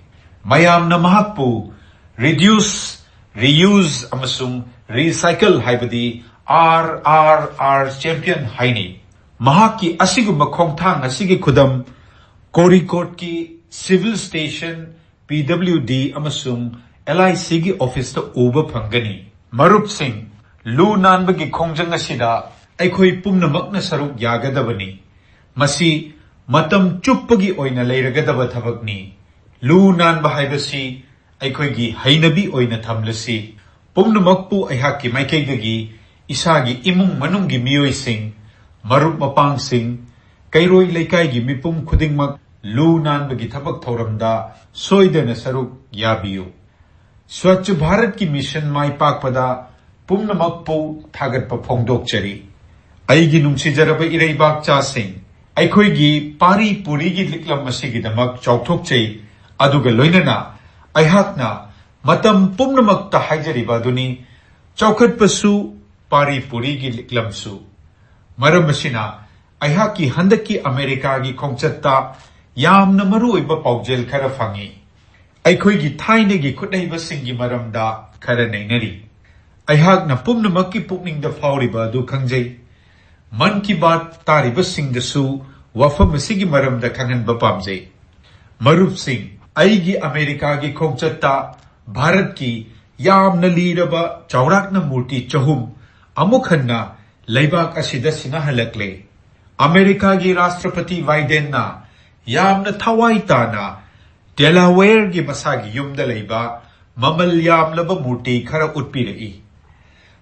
ꯃꯌꯥꯝꯅ ꯃꯍꯥꯛꯄꯨ ꯔꯤꯗ꯭ꯌꯨꯁ, ꯔꯤꯌꯨꯖ ꯑꯃꯁꯨꯡ ꯔꯤꯁꯥꯏꯀꯜ, ꯍꯥꯏꯕꯗꯤ ꯑꯥꯔ ꯑꯥꯔ ꯑꯥꯔ ꯆꯦꯝꯄꯤꯌꯟ ꯍꯥꯏꯅꯩ꯫ ꯃꯍꯥꯛꯀꯤ ꯑꯁꯤꯒꯨꯝꯕ ꯈꯣꯡꯊꯥꯡ ꯑꯁꯤꯒꯤ ꯈꯨꯗꯝ ꯀꯣꯔꯤꯀꯣꯠꯀꯤ ꯁꯤꯚꯤꯜ ꯁ꯭ꯇꯦꯁꯟ, ꯄꯤ ꯗꯕ꯭ꯂꯤꯎ ꯗꯤ ꯑꯃꯁꯨꯡ ꯑꯦꯜ ꯑꯥꯏ ꯁꯤꯒꯤ ꯑꯣꯐꯤꯁꯇ ꯎꯕ ꯐꯪꯒꯅꯤ꯫ ꯃꯔꯨꯞꯁꯤꯡ, ꯂꯨ ꯅꯥꯟꯕꯒꯤ ꯈꯣꯡꯖꯪ ꯑꯁꯤꯗ ꯑꯩꯈꯣꯏ ꯄꯨꯝꯅꯃꯛꯅ ꯁꯔꯨꯛ ꯌꯥꯒꯗꯕꯅꯤ꯫ ꯃꯁꯤ ꯃꯇꯝ ꯆꯨꯞꯄꯒꯤ ꯑꯣꯏꯅ ꯂꯩꯔꯒꯗꯕ ꯊꯕꯛꯅꯤ꯫ ꯂꯨ ꯅꯥꯟꯕ ꯍꯥꯏꯕꯁꯤ ꯑꯩꯈꯣꯏꯒꯤ ꯍꯩꯅꯕꯤ ꯑꯣꯏꯅ ꯊꯝꯂꯁꯤ꯫ ꯄꯨꯝꯅꯃꯛꯄꯨ ꯑꯩꯍꯥꯛꯀꯤ ꯃꯥꯏꯀꯩꯗꯒꯤ, ꯏꯁꯥꯒꯤ ꯏꯃꯨꯡ ꯃꯅꯨꯡꯒꯤ ꯃꯤꯑꯣꯏꯁꯤꯡ, ꯃꯔꯨꯞ ꯃꯄꯥꯡꯁꯤꯡ, ꯀꯩꯔꯣꯏ ꯂꯩꯀꯥꯏꯒꯤ ꯃꯤꯄꯨꯝ ꯈꯨꯗꯤꯡꯃꯛ ꯂꯨ ꯅꯥꯟꯕꯒꯤ ꯊꯕꯛ ꯊꯧꯔꯝꯗ ꯁꯣꯏꯗꯅ ꯁꯔꯨꯛ ꯌꯥꯕꯤꯌꯨ꯫ ꯁ꯭ꯋꯥꯆ ꯚꯥꯔꯠꯀꯤ ꯃꯤꯁꯟ ꯃꯥꯏ ꯄꯥꯛꯄꯗ ꯄꯨꯝꯅꯃꯛꯄꯨ ꯊꯥꯒꯠꯄ ꯐꯣꯡꯗꯣꯛꯆꯔꯤ꯫ ꯑꯩꯒꯤ ꯅꯨꯡꯁꯤꯖꯔꯕ ꯏꯔꯩꯕꯥꯛꯆꯥꯁꯤꯡ, ꯑꯩꯈꯣꯏꯒꯤ ꯄꯥꯔꯤ ꯄꯨꯔꯤꯒꯤ ꯂꯤꯛꯂꯝ ꯑꯁꯤꯒꯤꯗꯃꯛ ꯆꯥꯎꯊꯣꯛꯆꯩ, ꯑꯗꯨꯒ ꯂꯣꯏꯅꯅ ꯑꯩꯍꯥꯛꯅ ꯃꯇꯝ ꯄꯨꯝꯅꯃꯛꯇ ꯍꯥꯏꯖꯔꯤꯕ ꯑꯗꯨꯅꯤ, ꯆꯥꯎꯈꯠꯄꯁꯨ, ꯄꯥꯔꯤ ꯄꯨꯔꯤꯒꯤ ꯂꯤꯛꯂꯝꯁꯨ꯫ ꯃꯔꯝ ꯑꯁꯤꯅ, ꯑꯩꯍꯥꯛꯀꯤ ꯍꯟꯗꯛꯀꯤ ꯑꯃꯦꯔꯤꯀꯥꯒꯤ ꯈꯣꯡꯆꯠꯇ ꯌꯥꯝꯅ ꯃꯔꯨꯑꯣꯏꯕ ꯄꯥꯎꯖꯦꯜ ꯈꯔ ꯐꯪꯏ꯫ ꯑꯩꯈꯣꯏꯒꯤ ꯊꯥꯏꯅꯒꯤ ꯈꯨꯠꯍꯩꯕꯁꯤꯡꯒꯤ ꯃꯔꯝꯗ ꯈꯔ ꯅꯩꯅꯔꯤ꯫ ꯑꯩꯍꯥꯛꯅ ꯄꯨꯝꯅꯃꯛꯀꯤ ꯄꯨꯛꯅꯤꯡꯗ ꯐꯥꯎꯔꯤꯕ ꯑꯗꯨ ꯈꯪꯖꯩ꯫ ꯃꯟ ꯀꯤ ꯕꯥꯠ ꯇꯥꯔꯤꯕꯁꯤꯡꯗꯁꯨ ꯋꯥꯐꯝ ꯑꯁꯤꯒꯤ ꯃꯔꯝꯗ ꯈꯪꯍꯟꯕ ꯄꯥꯝꯖꯩ꯫ ꯃꯔꯨꯞꯁꯤꯡ, ꯑꯩꯒꯤ ꯑꯃꯦꯔꯤꯀꯥꯒꯤ ꯈꯣꯡꯆꯠꯇ ꯚꯥꯔꯠꯀꯤ ꯌꯥꯝꯅ ꯂꯤꯔꯕ ꯆꯥꯎꯔꯥꯛꯅ ꯃꯨꯔꯇꯤ ꯆꯍꯨꯝ ꯑꯃꯨꯛ ꯍꯟꯅ ꯂꯩꯕꯥꯛ ꯑꯁꯤꯗ ꯁꯤꯟꯅꯍꯜꯂꯛꯂꯦ꯫ ꯑꯃꯦꯔꯤꯀꯥꯒꯤ ꯔꯥꯁꯇ꯭ꯔꯄꯇꯤ ꯕꯥꯏꯗꯦꯟꯅ ꯌꯥꯝꯅ ꯊꯋꯥꯏ ꯇꯥꯅ ꯗꯦꯂꯥꯋꯦꯌꯔꯒꯤ ꯃꯁꯥꯒꯤ ꯌꯨꯝꯗ ꯂꯩꯕ ꯃꯃꯜ ꯌꯥꯝꯂꯕ ꯃꯨꯔꯇꯤ ꯈꯔ ꯎꯠꯄꯤꯔꯛꯏ꯫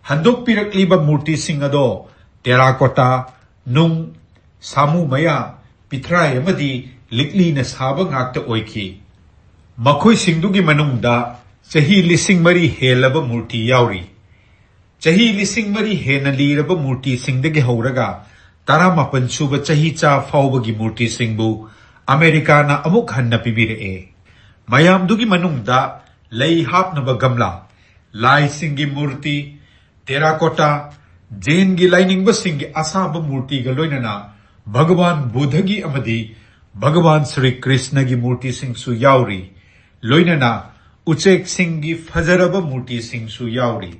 ꯍꯟꯗꯣꯛꯄꯤꯔꯛꯂꯤꯕ ꯃꯨꯔꯇꯤꯁꯤꯡ ꯑꯗꯣ ꯇꯦꯔꯥꯀꯣꯇꯥ, ꯅꯨꯡ, ꯁꯥꯃꯨ ꯃꯌꯥ, ꯄꯤꯊ꯭ꯔꯥꯏ ꯑꯃꯗꯤ ꯂꯤꯛꯂꯤꯅ ꯁꯥꯕ ꯉꯥꯛꯇ ꯑꯣꯏꯈꯤ꯫ ꯃꯈꯣꯏꯁꯤꯡꯗꯨꯒꯤ ꯃꯅꯨꯡꯗ ꯆꯍꯤ ꯂꯤꯁꯤꯡ ꯃꯔꯤ ꯍꯦꯜꯂꯕ ꯃꯨꯔꯇꯤ ꯌꯥꯎꯔꯤ꯫ ꯆꯍꯤ ꯂꯤꯁꯤꯡ ꯃꯔꯤ ꯍꯦꯟꯅ ꯂꯤꯔꯕ ꯃꯨꯔꯇꯤꯁꯤꯡꯗꯒꯤ ꯍꯧꯔꯒ ꯇꯔꯥꯃꯥꯄꯟ ꯁꯨꯕ ꯆꯍꯤꯆꯥ ꯐꯥꯎꯕꯒꯤ ꯃꯨꯔꯇꯤꯁꯤꯡꯕꯨ ꯑꯃꯦꯔꯤꯀꯥꯅ ꯑꯃꯨꯛ ꯍꯟꯅ ꯄꯤꯕꯤꯔꯛꯑꯦ꯫ ꯃꯌꯥꯝꯗꯨꯒꯤ ꯃꯅꯨꯡꯗ ꯂꯩ ꯍꯥꯞꯅꯕ ꯒꯝꯂꯥ, ꯂꯥꯏꯁꯤꯡꯒꯤ ꯃꯨꯔꯇꯤ, ꯇꯦꯔꯥꯀꯣꯇꯥ, ꯖꯦꯟꯒꯤ ꯂꯥꯏꯅꯤꯡꯕꯁꯤꯡꯒꯤ ꯑꯁꯥꯕ ꯃꯨꯔꯇꯤꯒ ꯂꯣꯏꯅꯅ ꯚꯒꯋꯥꯟ ꯕꯨꯙꯒꯤ ꯑꯃꯗꯤ ꯚꯒꯋꯥꯟ ꯁ꯭ꯔꯤ ꯀ꯭ꯔꯤꯁꯅꯒꯤ ꯃꯨꯔꯇꯤꯁꯤꯡꯁꯨ ꯌꯥꯎꯔꯤ꯫ ꯂꯣꯏꯅꯅ ꯎꯆꯦꯛꯁꯤꯡꯒꯤ ꯐꯖꯔꯕ ꯃꯨꯔꯇꯤꯁꯤꯡꯁꯨ ꯌꯥꯎꯔꯤ꯫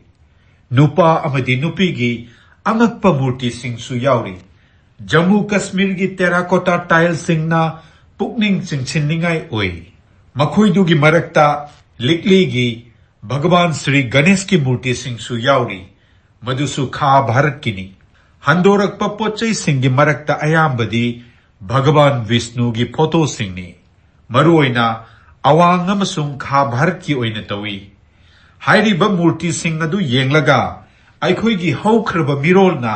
ꯅꯨꯄꯥ ꯑꯃꯗꯤ ꯅꯨꯄꯤꯒꯤ ꯑꯉꯛꯄ ꯃꯨꯔꯇꯤꯁꯤꯡꯁꯨ ꯌꯥꯎꯔꯤ꯫ ꯖꯝꯃꯨ ꯀꯥꯁꯃꯤꯔꯒꯤ ꯇꯦꯔꯥꯀꯣꯇꯥ ꯇꯥꯏꯜꯁꯤꯡꯅ ꯄꯨꯛꯅꯤꯡ ꯆꯤꯡꯁꯤꯟꯅꯤꯡꯉꯥꯏ ꯑꯣꯏ꯫ ꯃꯈꯣꯏꯗꯨꯒꯤ ꯃꯔꯛꯇ ꯂꯤꯛꯂꯤꯒꯤ ꯚꯒꯋꯥꯟ ꯁ꯭ꯔꯤ ꯒꯅꯦꯁꯀꯤ ꯃꯨꯔꯇꯤꯁꯤꯡꯁꯨ ꯌꯥꯎꯔꯤ, ꯃꯗꯨꯁꯨ ꯈꯥ ꯚꯥꯔꯠꯀꯤꯅꯤ꯫ ꯍꯟꯗꯣꯔꯛꯄ ꯄꯣꯠꯆꯩꯁꯤꯡꯒꯤ ꯃꯔꯛꯇ ꯑꯌꯥꯝꯕꯗꯤ ꯚꯒꯋꯥꯟ ꯕꯤꯁꯅꯨꯒꯤ ꯐꯣꯇꯣꯁꯤꯡꯅꯤ꯫ ꯃꯔꯨꯑꯣꯏꯅ ꯑꯋꯥꯡ ꯑꯃꯁꯨꯡ ꯈꯥ ꯚꯥꯔꯠꯀꯤ ꯑꯣꯏꯅ ꯇꯧꯏ꯫ ꯍꯥꯏꯔꯤꯕ ꯃꯨꯔꯇꯤꯁꯤꯡ ꯑꯗꯨ ꯌꯦꯡꯂꯒ ꯑꯩꯈꯣꯏꯒꯤ ꯍꯧꯈ꯭ꯔꯕ ꯃꯤꯔꯣꯜꯅ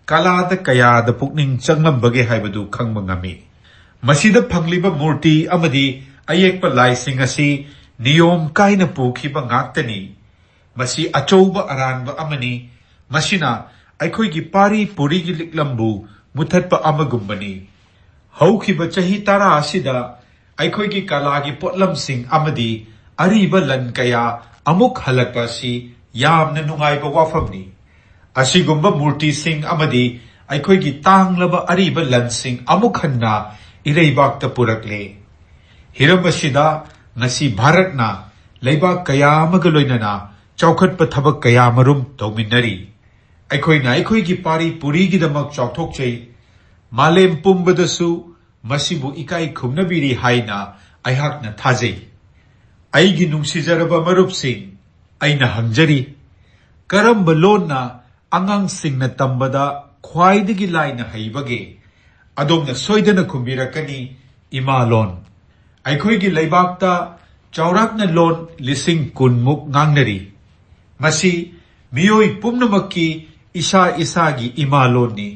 ꯀꯂꯥꯗ ꯀꯌꯥꯗ ꯄꯨꯛꯅꯤꯡ ꯆꯪꯂꯝꯕꯒꯦ ꯍꯥꯏꯕꯗꯨ ꯈꯪꯕ ꯉꯝꯃꯤ꯫ ꯃꯁꯤꯗ ꯐꯪꯂꯤꯕ ꯃꯨꯔꯇꯤ ꯑꯃꯗꯤ ꯑꯌꯦꯛꯄ ꯂꯥꯏꯁꯤꯡ ꯑꯁꯤ ꯅꯤꯌꯣꯝ ꯀꯥꯏꯅ ꯄꯨꯈꯤꯕ ꯉꯥꯛꯇꯅꯤ꯫ ꯃꯁꯤ ꯑꯆꯧꯕ ꯑꯔꯥꯟꯕ ꯑꯃꯅꯤ꯫ ꯃꯁꯤꯅ ꯑꯩꯈꯣꯏꯒꯤ ꯄꯥꯔꯤ ꯄꯨꯔꯤꯒꯤ ꯂꯤꯛꯂꯝꯕꯨ ꯃꯨꯊꯠꯄ ꯑꯃꯒꯨꯝꯕꯅꯤ꯫ ꯍꯧꯈꯤꯕ ꯆꯍꯤ ꯇꯔꯥ ꯑꯁꯤꯗ ꯑꯩꯈꯣꯏꯒꯤ ꯀꯂꯥꯒꯤ ꯄꯣꯠꯂꯝꯁꯤꯡ ꯑꯃꯗꯤ ꯑꯔꯤꯕ ꯂꯟ ꯀꯌꯥ ꯑꯃꯨꯛ ꯍꯜꯂꯛꯄ ꯑꯁꯤ ꯌꯥꯝꯅ ꯅꯨꯡꯉꯥꯏꯕ ꯋꯥꯐꯝꯅꯤ꯫ ꯑꯁꯤꯒꯨꯝꯕ ꯃꯨꯔꯇꯤꯁꯤꯡ ꯑꯃꯗꯤ ꯑꯩꯈꯣꯏꯒꯤ ꯇꯥꯡꯂꯕ ꯑꯔꯤꯕ ꯂꯟꯁꯤꯡ ꯑꯃꯨꯛ ꯍꯟꯅ ꯏꯔꯩꯕꯥꯛꯇ ꯄꯨꯔꯛꯂꯦ꯫ ꯍꯤꯔꯝ ꯑꯁꯤꯗ ꯉꯁꯤ ꯚꯥꯔꯠꯅ ꯂꯩꯕꯥꯛ ꯀꯌꯥ ꯑꯃꯒ ꯂꯣꯏꯅꯅ ꯆꯥꯎꯈꯠꯄ ꯊꯕꯛ ꯀꯌꯥ ꯃꯔꯨꯝ ꯇꯧꯃꯤꯟꯅꯔꯤ꯫ ꯑꯩꯈꯣꯏꯅ ꯑꯩꯈꯣꯏꯒꯤ ꯄꯥꯔꯤ ꯄꯨꯔꯤꯒꯤꯗꯃꯛ ꯆꯥꯎꯊꯣꯛꯆꯩ꯫ ꯃꯥꯂꯦꯝ ꯄꯨꯝꯕꯗꯁꯨ ꯃꯁꯤꯕꯨ ꯏꯀꯥꯏ ꯈꯨꯝꯅꯕꯤꯔꯤ ꯍꯥꯏꯅ ꯑꯩꯍꯥꯛꯅ ꯊꯥꯖꯩ꯫ ꯑꯩꯒꯤ ꯅꯨꯡꯁꯤꯖꯔꯕ ꯃꯔꯨꯞꯁꯤꯡ, ꯑꯩꯅ ꯍꯪꯖꯔꯤ, ꯀꯔꯝꯕ ꯂꯣꯟꯅ ꯑꯉꯥꯡꯁꯤꯡꯅ ꯇꯝꯕꯗ ꯈ꯭ꯋꯥꯏꯗꯒꯤ ꯂꯥꯏꯅ ꯍꯩꯕꯒꯦ? ꯑꯗꯣꯝꯅ ꯁꯣꯏꯗꯅ ꯈꯨꯝꯕꯤꯔꯛꯀꯅꯤ, ꯏꯃꯥ ꯂꯣꯟ꯫ ꯑꯩꯈꯣꯏꯒꯤ ꯂꯩꯕꯥꯛꯇ ꯆꯥꯎꯔꯥꯛꯅ ꯂꯣꯟ ꯂꯤꯁꯤꯡ ꯀꯨꯟꯃꯨꯛ ꯉꯥꯡꯅꯔꯤ꯫ ꯃꯁꯤ ꯃꯤꯑꯣꯏ ꯄꯨꯝꯅꯃꯛꯀꯤ ꯏꯁꯥ ꯏꯁꯥꯒꯤ ꯏꯃꯥ ꯂꯣꯟꯅꯤ꯫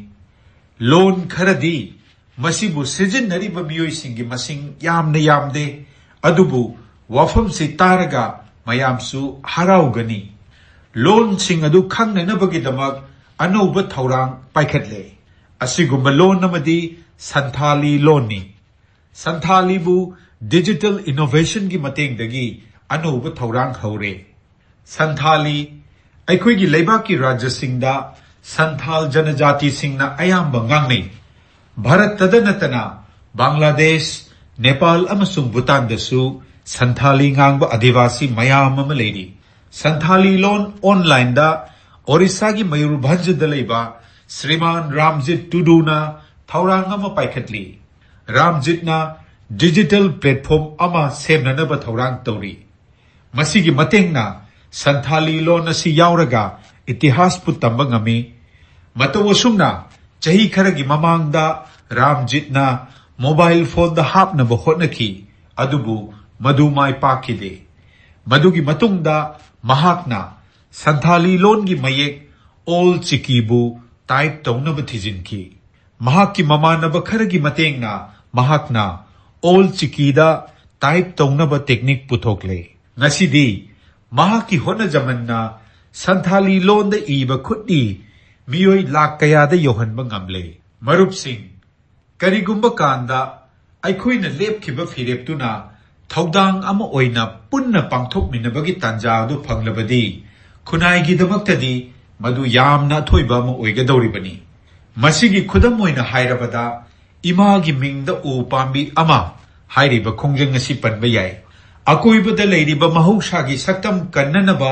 ꯂꯣꯟ ꯈꯔꯗꯤ ꯃꯁꯤꯕꯨ ꯁꯤꯖꯤꯟꯅꯔꯤꯕ ꯃꯤꯑꯣꯏꯁꯤꯡꯒꯤ ꯃꯁꯤꯡ ꯌꯥꯝꯅ ꯌꯥꯝꯗꯦ, ꯑꯗꯨꯕꯨ ꯋꯥꯐꯝꯁꯤ ꯇꯥꯔꯒ ꯃꯌꯥꯝꯁꯨ ꯍꯔꯥꯎꯒꯅꯤ꯫ ꯂꯣꯟꯁꯤꯡ ꯑꯗꯨ ꯈꯪꯅꯅꯕꯒꯤꯗꯃꯛ ꯑꯅꯧꯕ ꯊꯧꯔꯥꯡ ꯄꯥꯏꯈꯠꯂꯦ꯫ ꯑꯁꯤꯒꯨꯝꯕ ꯂꯣꯟ ꯑꯃꯗꯤ ꯁꯟꯊꯥꯂꯤ ꯂꯣꯟꯅꯤ꯫ ꯁꯟꯊꯥꯂꯤꯕꯨ digital innovationꯒꯤ ꯃꯇꯦꯡꯗꯒꯤ ꯑꯅꯧꯕ ꯊꯧꯔꯥꯡ ꯍꯧꯔꯦ꯫ ꯁꯟꯊꯥꯂꯤ ꯑꯩꯈꯣꯏꯒꯤ ꯂꯩꯕꯥꯛꯀꯤ ꯔꯥꯖ꯭ꯌꯁꯤꯡꯗ ꯁꯟꯊꯥꯜ ꯖꯅꯖꯥꯇꯤꯁꯤꯡꯅ ꯑꯌꯥꯝꯕ ꯉꯥꯡꯅꯩ꯫ ꯚꯥꯔꯠꯇꯗ ꯅꯠꯇꯅ ꯕꯪꯒ꯭ꯂꯥꯗꯦꯁ, ꯅꯦꯄꯥꯜ ꯑꯃꯁꯨꯡ ꯚꯨꯇꯥꯟꯗꯁꯨ ꯁꯟꯊꯥꯂꯤ ꯉꯥꯡꯕ ꯑꯥꯗꯤꯋꯥꯁꯤ ꯃꯌꯥꯝ ꯑꯃ ꯂꯩꯔꯤ꯫ ꯁꯟꯊꯥꯂꯤ ꯂꯣꯟ onlineꯗ ꯑꯣꯔꯤꯁꯥꯒꯤ ꯃꯌꯨꯔꯚꯟꯖꯗ ꯂꯩꯕ ꯁ꯭ꯔꯤꯃꯥꯟ ꯔꯥꯝꯖꯤꯠ ꯇꯨꯗꯨꯅ ꯊꯧꯔꯥꯡ ꯑꯃ ꯄꯥꯏꯈꯠꯂꯤ꯫ ꯔꯥꯝꯖꯤꯠꯅ digital platform ꯑꯃ ꯁꯦꯝꯅꯅꯕ ꯊꯧꯔꯥꯡ ꯇꯧꯔꯤ꯫ ꯃꯁꯤꯒꯤ ꯃꯇꯦꯡꯅ ꯁꯟꯊꯥꯂꯤ ꯂꯣꯟ ꯑꯁꯤ ꯌꯥꯎꯔꯒ ꯏꯇꯤꯍꯥꯁꯄꯨ ꯇꯝꯕ ꯉꯝꯃꯤ꯫ ꯃꯇꯧ ꯑꯁꯨꯝꯅ ꯆꯍꯤ ꯈꯔꯒꯤ ꯃꯃꯥꯡꯗ ꯔꯥꯝꯖꯤꯠꯅ mobile phoneꯗ ꯍꯥꯞꯅꯕ ꯍꯣꯠꯅꯈꯤ, ꯑꯗꯨꯕꯨ ꯃꯗꯨ ꯃꯥꯏ ꯄꯥꯛꯈꯤꯗꯦ꯫ ꯃꯗꯨꯒꯤ ꯃꯇꯨꯡꯗ ꯃꯍꯥꯛꯅ ꯁꯟꯊꯥꯂꯤ ꯂꯣꯟꯒꯤ ꯃꯌꯦꯛ ꯑꯣꯜ ꯆꯤꯀꯤꯕꯨ type ꯇꯧꯅꯕ ꯊꯤꯖꯤꯟꯈꯤ꯫ ꯃꯍꯥꯛꯀꯤ ꯃꯃꯥꯟꯅꯕ ꯈꯔꯒꯤ ꯃꯇꯦꯡꯅ ꯃꯍꯥꯛꯅ ꯑꯣꯜ ꯆꯤꯀꯤꯗ type ꯇꯧꯅꯕ technique ꯄꯨꯊꯣꯛꯂꯦ꯫ ꯉꯁꯤꯗꯤ ꯃꯍꯥꯛꯀꯤ ꯍꯣꯠꯅꯖꯃꯟꯅ ꯁꯟꯊꯥꯂꯤ ꯂꯣꯟꯗ ꯏꯕ ꯈꯨꯠꯏ ꯃꯤꯑꯣꯏ ꯂꯥꯈ ꯀꯌꯥꯗ ꯌꯧꯍꯟꯕ ꯉꯝꯂꯦ꯫ ꯃꯔꯨꯞꯁꯤꯡ, ꯀꯔꯤꯒꯨꯝꯕ ꯀꯥꯟꯗ ꯑꯩꯈꯣꯏꯅ ꯂꯦꯞꯈꯤꯕ ꯐꯤꯔꯦꯞꯇꯨꯅ ꯊꯧꯗꯥꯡ ꯑꯃ ꯑꯣꯏꯅ ꯄꯨꯟꯅ ꯄꯥꯡꯊꯣꯛꯃꯤꯟꯅꯕꯒꯤ ꯇꯥꯟꯖꯥ ꯑꯗꯨ ꯐꯪꯂꯕꯗꯤ, ꯈꯨꯟꯅꯥꯏꯒꯤꯗꯃꯛꯇꯗꯤ ꯃꯗꯨ ꯌꯥꯝꯅ ꯑꯊꯣꯏꯕ ꯑꯃ ꯑꯣꯏꯒꯗꯧꯔꯤꯕꯅꯤ꯫ ꯃꯁꯤꯒꯤ ꯈꯨꯗꯝ ꯑꯣꯏꯅ ꯍꯥꯏꯔꯕꯗ, ꯏꯃꯥꯒꯤ ꯃꯤꯡꯗ ꯎ ꯄꯥꯝꯕꯤ ꯑꯃ ꯍꯥꯏꯔꯤꯕ ꯈꯣꯡꯖꯪ ꯑꯁꯤ ꯄꯟꯕ ꯌꯥꯏ꯫ ꯑꯀꯣꯏꯕꯗ ꯂꯩꯔꯤꯕ ꯃꯍꯧꯁꯥꯒꯤ ꯁꯛꯇꯝ ꯀꯟꯅꯅꯕ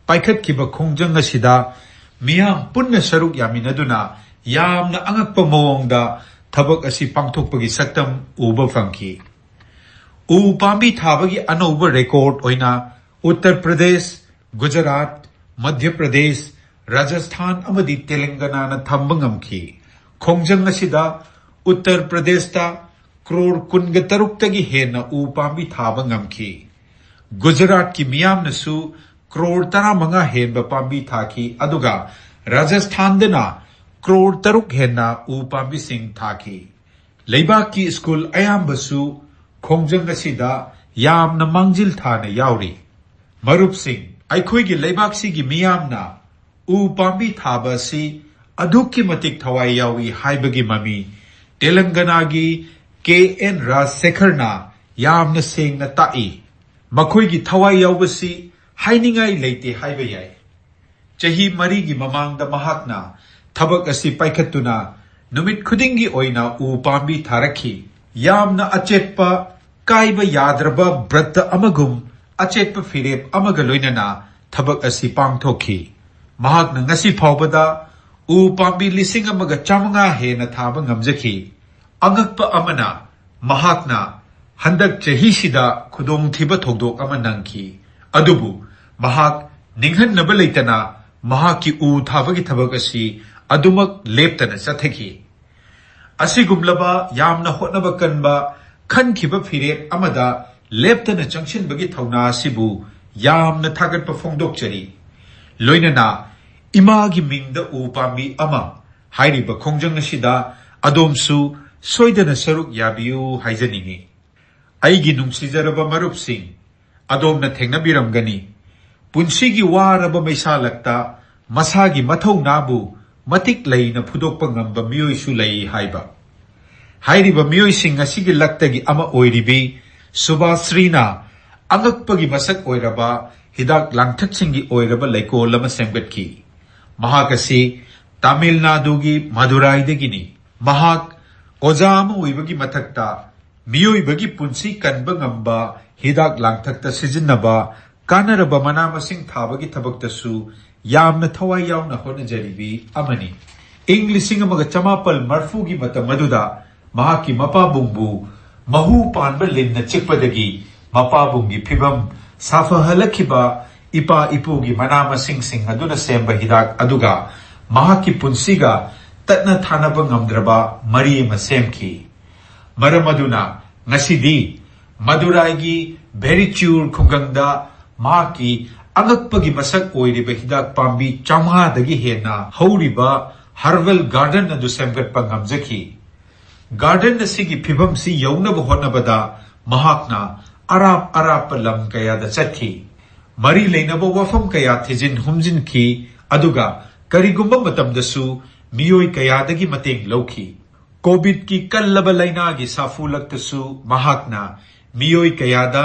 ꯄꯥꯏꯈꯠꯈꯤꯕ ꯈꯣꯡꯖꯪ ꯑꯁꯤꯗ ꯃꯤꯌꯥꯝ ꯄꯨꯟꯅ ꯁꯔꯨꯛ ꯌꯥꯃꯤꯟꯅꯗꯨꯅ ꯌꯥꯝꯅ ꯑꯉꯛꯄ ꯃꯑꯣꯡꯗ ꯊꯕꯛ ꯑꯁꯤ ꯄꯥꯡꯊꯣꯛꯄꯒꯤ ꯁꯛꯇꯝ ꯎꯕ ꯐꯪꯈꯤ꯫ ꯎ ꯄꯥꯝꯕꯤ ꯊꯥꯕꯒꯤ ꯑꯅꯧꯕ ꯔꯦꯀꯣꯔꯗ ꯑꯣꯏꯅ ꯎꯠꯇꯔ ꯄ꯭ꯔꯗꯦꯁ, ꯒꯨꯖꯔꯥꯠ, ꯃꯙ꯭ꯌ ꯄ꯭ꯔꯗꯦꯁ, ꯔꯥꯖꯁꯊꯥꯟ ꯑꯃꯗꯤ ꯇꯦꯂꯪꯒꯅꯥꯅ ꯊꯝꯕ ꯉꯝꯈꯤ꯫ ꯈꯣꯡꯖꯪ ꯑꯁꯤꯗ ꯎꯠꯇꯔ ꯄ꯭ꯔꯗꯦꯁꯇ ꯀ꯭ꯔꯣꯔ ꯀꯨꯟꯒ ꯇꯔꯨꯛꯇꯒꯤ ꯍꯦꯟꯅ ꯎ ꯄꯥꯝꯕꯤ ꯊꯥꯕ ꯉꯝꯈꯤ꯫ ꯒꯨꯖꯔꯥꯠꯀꯤ ꯃꯤꯌꯥꯝꯅꯁꯨ ꯀ꯭ꯔꯣꯔ ꯇꯔꯥꯃꯉꯥ ꯍꯦꯟꯕ ꯄꯥꯝꯕꯤ ꯊꯥꯈꯤ, ꯑꯗꯨꯒ ꯔꯥꯖꯁꯊꯥꯟꯗꯅ ꯀ꯭ꯔꯣꯔ ꯇꯔꯨꯛ ꯍꯦꯟꯅ ꯎ ꯄꯥꯝꯕꯤꯁꯤꯡ ꯊꯥꯈꯤ꯫ ꯂꯩꯕꯥꯛꯀꯤ ꯁ꯭ꯀꯨꯜ ꯑꯌꯥꯝꯕꯁꯨ ꯈꯣꯡꯖꯪ ꯑꯁꯤꯗ ꯌꯥꯝꯅ ꯃꯥꯡꯖꯤꯜ ꯊꯥꯅ ꯌꯥꯎꯔꯤ꯫ ꯃꯔꯨꯞꯁꯤꯡ, ꯑꯩꯈꯣꯏꯒꯤ ꯂꯩꯕꯥꯛꯁꯤꯒꯤ ꯃꯤꯌꯥꯝꯅ ꯎ ꯄꯥꯝꯕꯤ ꯊꯥꯕ ꯑꯁꯤ ꯑꯗꯨꯛꯀꯤ ꯃꯇꯤꯛ ꯊꯋꯥꯏ ꯌꯥꯎꯏ ꯍꯥꯏꯕꯒꯤ ꯃꯃꯤ ꯇꯦꯂꯪꯒꯅꯥꯒꯤ ꯀꯦ ꯑꯦꯟ ꯔꯥꯖꯁꯦꯈꯔꯅ ꯌꯥꯝꯅ ꯁꯦꯡꯅ ꯇꯥꯛꯏ꯫ ꯃꯈꯣꯏꯒꯤ ꯊꯋꯥꯏ ꯌꯥꯎꯕꯁꯤ ꯍꯥꯏꯅꯤꯡꯉꯥꯏ ꯂꯩꯇꯦ ꯍꯥꯏꯕ ꯌꯥꯏ꯫ ꯆꯍꯤ ꯃꯔꯤꯒꯤ ꯃꯃꯥꯡꯗ ꯃꯍꯥꯛꯅ ꯊꯕꯛ ꯑꯁꯤ ꯄꯥꯏꯈꯠꯇꯨꯅ ꯅꯨꯃꯤꯠ ꯈꯨꯗꯤꯡꯒꯤ ꯑꯣꯏꯅ ꯎ ꯄꯥꯝꯕꯤ ꯊꯥꯔꯛꯈꯤ꯫ ꯌꯥꯝꯅ ꯑꯆꯦꯠꯄ, ꯀꯥꯏꯕ ꯌꯥꯗ꯭ꯔꯕ ꯕ꯭ꯔꯠꯇ ꯑꯃꯒꯨꯝ ꯑꯆꯦꯠꯄ ꯐꯤꯔꯦꯞ ꯑꯃꯒ ꯂꯣꯏꯅꯅ ꯊꯕꯛ ꯑꯁꯤ ꯄꯥꯡꯊꯣꯛꯈꯤ꯫ ꯃꯍꯥꯛꯅ ꯉꯁꯤ ꯐꯥꯎꯕꯗ ꯎ ꯄꯥꯝꯕꯤ ꯂꯤꯁꯤꯡ ꯑꯃꯒ ꯆꯥꯃꯉꯥ ꯍꯦꯟꯅ ꯊꯥꯕ ꯉꯝꯖꯈꯤ꯫ ꯑꯉꯛꯄ ꯑꯃꯅ, ꯃꯍꯥꯛꯅ ꯍꯟꯗꯛ ꯆꯍꯤꯁꯤꯗ ꯈꯨꯗꯣꯡꯊꯤꯕ ꯊꯧꯗꯣꯛ ꯑꯃ ꯅꯪꯈꯤ, ꯑꯗꯨꯕꯨ ꯃꯍꯥꯛ ꯅꯤꯡꯍꯟꯅꯕ ꯂꯩꯇꯅ ꯃꯍꯥꯛꯀꯤ ꯎ ꯊꯥꯕꯒꯤ ꯊꯕꯛ ꯑꯁꯤ ꯑꯗꯨꯃꯛ ꯂꯦꯞꯇꯅ ꯆꯠꯊꯈꯤ꯫ ꯑꯁꯤꯒꯨꯝꯂꯕ ꯌꯥꯝꯅ ꯍꯣꯠꯅꯕ ꯀꯟꯕ, ꯈꯟꯈꯤꯕ ꯐꯤꯔꯦꯞ ꯑꯃꯗ ꯂꯦꯞꯇꯅ ꯆꯪꯁꯤꯟꯕꯒꯤ ꯊꯧꯅꯥ ꯑꯁꯤꯕꯨ ꯌꯥꯝꯅ ꯊꯥꯒꯠꯄ ꯐꯣꯡꯗꯣꯛꯆꯔꯤ꯫ ꯂꯣꯏꯅꯅ ꯏꯃꯥꯒꯤ ꯃꯤꯡꯗ ꯎ ꯄꯥꯝꯕꯤ ꯑꯃ ꯍꯥꯏꯔꯤꯕ ꯈꯣꯡꯖꯪ ꯑꯁꯤꯗ ꯑꯗꯣꯝꯁꯨ ꯁꯣꯏꯗꯅ ꯁꯔꯨꯛ ꯌꯥꯕꯤꯌꯨ ꯍꯥꯏꯖꯅꯤꯡꯏ꯫ ꯑꯩꯒꯤ ꯅꯨꯡꯁꯤꯖꯔꯕ ꯃꯔꯨꯞꯁꯤꯡ, ꯑꯗꯣꯝꯅ ꯊꯦꯡꯅꯕꯤꯔꯝꯒꯅꯤ, ꯄꯨꯟꯁꯤꯒꯤ ꯋꯥꯔꯕ ꯃꯩꯁꯥꯂꯛꯇ ꯃꯁꯥꯒꯤ ꯃꯊꯧꯅꯥꯕꯨ ꯃꯇꯤꯛ ꯂꯩꯅ ꯐꯨꯗꯣꯛꯄ ꯉꯝꯕ ꯃꯤꯑꯣꯏꯁꯨ ꯂꯩ ꯍꯥꯏꯕ꯫ ꯍꯥꯏꯔꯤꯕ ꯃꯤꯑꯣꯏꯁꯤꯡ ꯑꯁꯤꯒꯤ ꯂꯛꯇꯒꯤ ꯑꯃ ꯑꯣꯏꯔꯤꯕꯤ ꯁꯨꯕꯥꯁ꯭ꯔꯤꯅ ꯑꯉꯛꯄꯒꯤ ꯃꯁꯛ ꯑꯣꯏꯔꯕ ꯍꯤꯗꯥꯛ ꯂꯥꯡꯊꯛꯁꯤꯡꯒꯤ ꯑꯣꯏꯔꯕ ꯂꯩꯀꯣꯜ ꯑꯃ ꯁꯦꯝꯒꯠꯈꯤ꯫ ꯃꯍꯥꯛ ꯑꯁꯤ ꯇꯥꯃꯤꯜ ꯅꯥꯗꯨꯒꯤ ꯃꯗꯨꯔꯥꯏꯗꯒꯤꯅꯤ꯫ ꯃꯍꯥꯛ ꯑꯣꯖꯥ ꯑꯃ ꯑꯣꯏꯕꯒꯤ ꯃꯊꯛꯇ ꯃꯤꯑꯣꯏꯕꯒꯤ ꯄꯨꯟꯁꯤ ꯀꯟꯕ ꯉꯝꯕ ꯍꯤꯗꯥꯛ ꯂꯥꯡꯊꯛꯇ ꯁꯤꯖꯤꯟꯅꯕ ꯀꯥꯟꯅꯔꯕ ꯃꯅꯥ ꯃꯁꯤꯡ ꯊꯥꯕꯒꯤ ꯊꯕꯛꯇꯁꯨ ꯌꯥꯝꯅ ꯊꯋꯥꯏ ꯌꯥꯎꯅ ꯍꯣꯠꯅꯖꯔꯤꯕꯤ ꯑꯃꯅꯤ꯫ ꯏꯪ ꯂꯤꯁꯤꯡ ꯑꯃꯒ ꯆꯃꯥꯄꯜ ꯃꯔꯐꯨꯒꯤ ꯃꯇꯝ ꯑꯗꯨꯗ ꯃꯍꯥꯛꯀꯤ ꯃꯄꯥꯕꯨꯡꯕꯨ ꯃꯍꯨ ꯄꯥꯟꯕ ꯂꯤꯟꯅ ꯆꯤꯛꯄꯗꯒꯤ ꯃꯄꯥꯕꯨꯡꯒꯤ ꯐꯤꯕꯝ ꯁꯥꯐꯍꯜꯂꯛꯈꯤꯕ ꯏꯄꯥ ꯏꯄꯨꯒꯤ ꯃꯅꯥ ꯃꯁꯤꯡꯁꯤꯡ ꯑꯗꯨꯅ ꯁꯦꯝꯕ ꯍꯤꯗꯥꯛ ꯑꯗꯨꯒ ꯃꯍꯥꯛꯀꯤ ꯄꯨꯟꯁꯤꯒ ꯇꯠꯅ ꯊꯥꯅꯕ ꯉꯝꯗ꯭ꯔꯕ ꯃꯔꯤ ꯑꯃ ꯁꯦꯝꯈꯤ꯫ ꯃꯔꯝ ꯑꯗꯨꯅ ꯉꯁꯤꯗꯤ ꯃꯗꯨꯔꯥꯏꯒꯤ ꯚꯦꯔꯤꯆꯨꯔ ꯈꯨꯡꯒꯪꯗ ꯃꯍꯥꯛꯀꯤ ꯑꯉꯛꯄꯒꯤ ꯃꯁꯛ ꯑꯣꯏꯔꯤꯕ ꯍꯤꯗꯥꯛ ꯄꯥꯝꯕꯤ ꯆꯥꯝꯃꯉꯥꯗꯒꯤ ꯍꯦꯟꯅ ꯍꯧꯔꯤꯕ ꯍꯔꯕꯦꯜ ꯒꯥꯔꯗꯦꯟ ꯑꯗꯨ ꯁꯦꯝꯒꯠꯄ ꯉꯝꯖꯈꯤ꯫ ꯒꯥꯔꯗꯦꯟ ꯑꯁꯤꯒꯤ ꯐꯤꯕꯝꯁꯤ ꯌꯧꯅꯕ ꯍꯣꯠꯅꯕꯗ ꯃꯍꯥꯛꯅ ꯑꯔꯥꯞ ꯑꯔꯥꯞꯄ ꯂꯝ ꯀꯌꯥꯗ ꯆꯠꯈꯤ꯫ ꯃꯔꯤ ꯂꯩꯅꯕ ꯋꯥꯐꯝ ꯀꯌꯥ ꯊꯤꯖꯤꯟ ꯍꯨꯝꯖꯤꯟꯈꯤ, ꯑꯗꯨꯒ ꯀꯔꯤꯒꯨꯝꯕ ꯃꯇꯝꯗꯁꯨ ꯃꯤꯑꯣꯏ ꯀꯌꯥꯗꯒꯤ ꯃꯇꯦꯡ ꯂꯧꯈꯤ꯫ ꯀꯣꯚꯤꯗꯀꯤ ꯀꯜꯂꯕ ꯂꯥꯏꯅꯥꯒꯤ ꯁꯥꯐꯨ ꯂꯛꯇꯁꯨ ꯃꯍꯥꯛꯅ ꯃꯤꯑꯣꯏ ꯀꯌꯥꯗ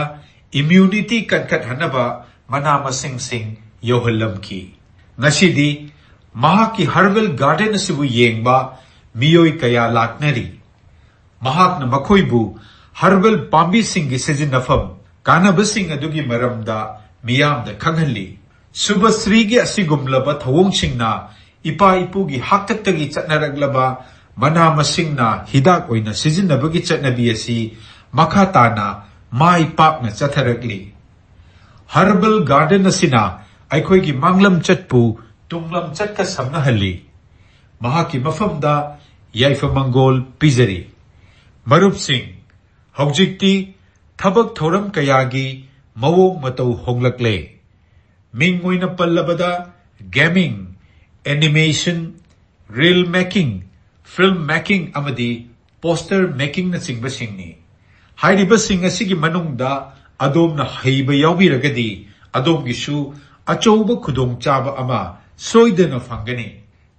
ꯏꯝꯌꯨꯅꯤꯇꯤ ꯀꯟꯈꯠꯍꯟꯅꯕ ꯃꯅꯥ ꯃꯁꯤꯡꯁꯤꯡ ꯌꯧꯍꯜꯂꯝꯈꯤ꯫ ꯉꯁꯤꯗꯤ ꯃꯍꯥꯛꯀꯤ ꯍꯔꯕꯦꯜ ꯒꯥꯔꯗꯦꯟ ꯑꯁꯤꯕꯨ ꯌꯦꯡꯕ ꯃꯤꯑꯣꯏ ꯀꯌꯥ ꯂꯥꯛꯅꯔꯤ꯫ ꯃꯍꯥꯛꯅ ꯃꯈꯣꯏꯕꯨ ꯍꯔꯕꯦꯜ ꯄꯥꯝꯕꯤꯁꯤꯡꯒꯤ ꯁꯤꯖꯤꯟꯅꯐꯝ, ꯀꯥꯟꯅꯕꯁꯤꯡ ꯑꯗꯨꯒꯤ ꯃꯔꯝꯗ ꯃꯤꯌꯥꯝꯗ ꯈꯪꯍꯜꯂꯤ꯫ ꯁꯨꯕꯁ꯭ꯔꯤꯒꯤ ꯑꯁꯤꯒꯨꯝꯂꯕ ꯊꯧꯑꯣꯡꯁꯤꯡꯅ ꯏꯄꯥ ꯏꯄꯨꯒꯤ ꯍꯥꯛꯇꯛꯇꯒꯤ ꯆꯠꯅꯔꯛꯂꯕ ꯃꯅꯥ ꯃꯁꯤꯡꯅ ꯍꯤꯗꯥꯛ ꯑꯣꯏꯅ ꯁꯤꯖꯤꯟꯅꯕꯒꯤ ꯆꯠꯅꯕꯤ ꯑꯁꯤ ꯃꯈꯥ ꯇꯥꯅ ꯃꯥꯏ ꯄꯥꯛꯅ ꯆꯠꯊꯔꯛꯂꯤ꯫ ꯍꯔꯕꯦꯜ ꯒꯥꯔꯗꯦꯟ ꯑꯁꯤꯅ ꯑꯩꯈꯣꯏꯒꯤ ꯃꯥꯡꯂꯝ ꯆꯠꯄꯨ ꯇꯨꯡꯂꯝ ꯆꯠꯀ ꯁꯝꯅꯍꯜꯂꯤ꯫ ꯃꯍꯥꯛꯀꯤ ꯃꯐꯝꯗ ꯌꯥꯏꯐ ꯃꯪꯒꯣꯜ ꯄꯤꯖꯔꯤ꯫ ꯃꯔꯨꯞꯁꯤꯡ, ꯍꯧꯖꯤꯛꯇꯤ ꯊꯕꯛ ꯊꯧꯔꯝ ꯀꯌꯥꯒꯤ ꯃꯑꯣꯡ ꯃꯇꯧ ꯍꯣꯡꯂꯛꯂꯦ꯫ ꯃꯤꯡ ꯑꯣꯏꯅ ꯄꯜꯂꯕꯗ gaming, animation, reel making, film making ꯑꯃꯗꯤ poster makingꯅꯆꯤꯡꯕꯁꯤꯡꯅꯤ꯫ ꯍꯥꯏꯔꯤꯕꯁꯤꯡ ꯑꯁꯤꯒꯤ ꯃꯅꯨꯡꯗ ꯑꯗꯣꯝꯅ ꯍꯩꯕ ꯌꯥꯎꯕꯤꯔꯒꯗꯤ ꯑꯗꯣꯝꯒꯤꯁꯨ ꯑꯆꯧꯕ ꯈꯨꯗꯣꯡꯆꯥꯕ ꯑꯃ ꯁꯣꯏꯗꯅ ꯐꯪꯒꯅꯤ꯫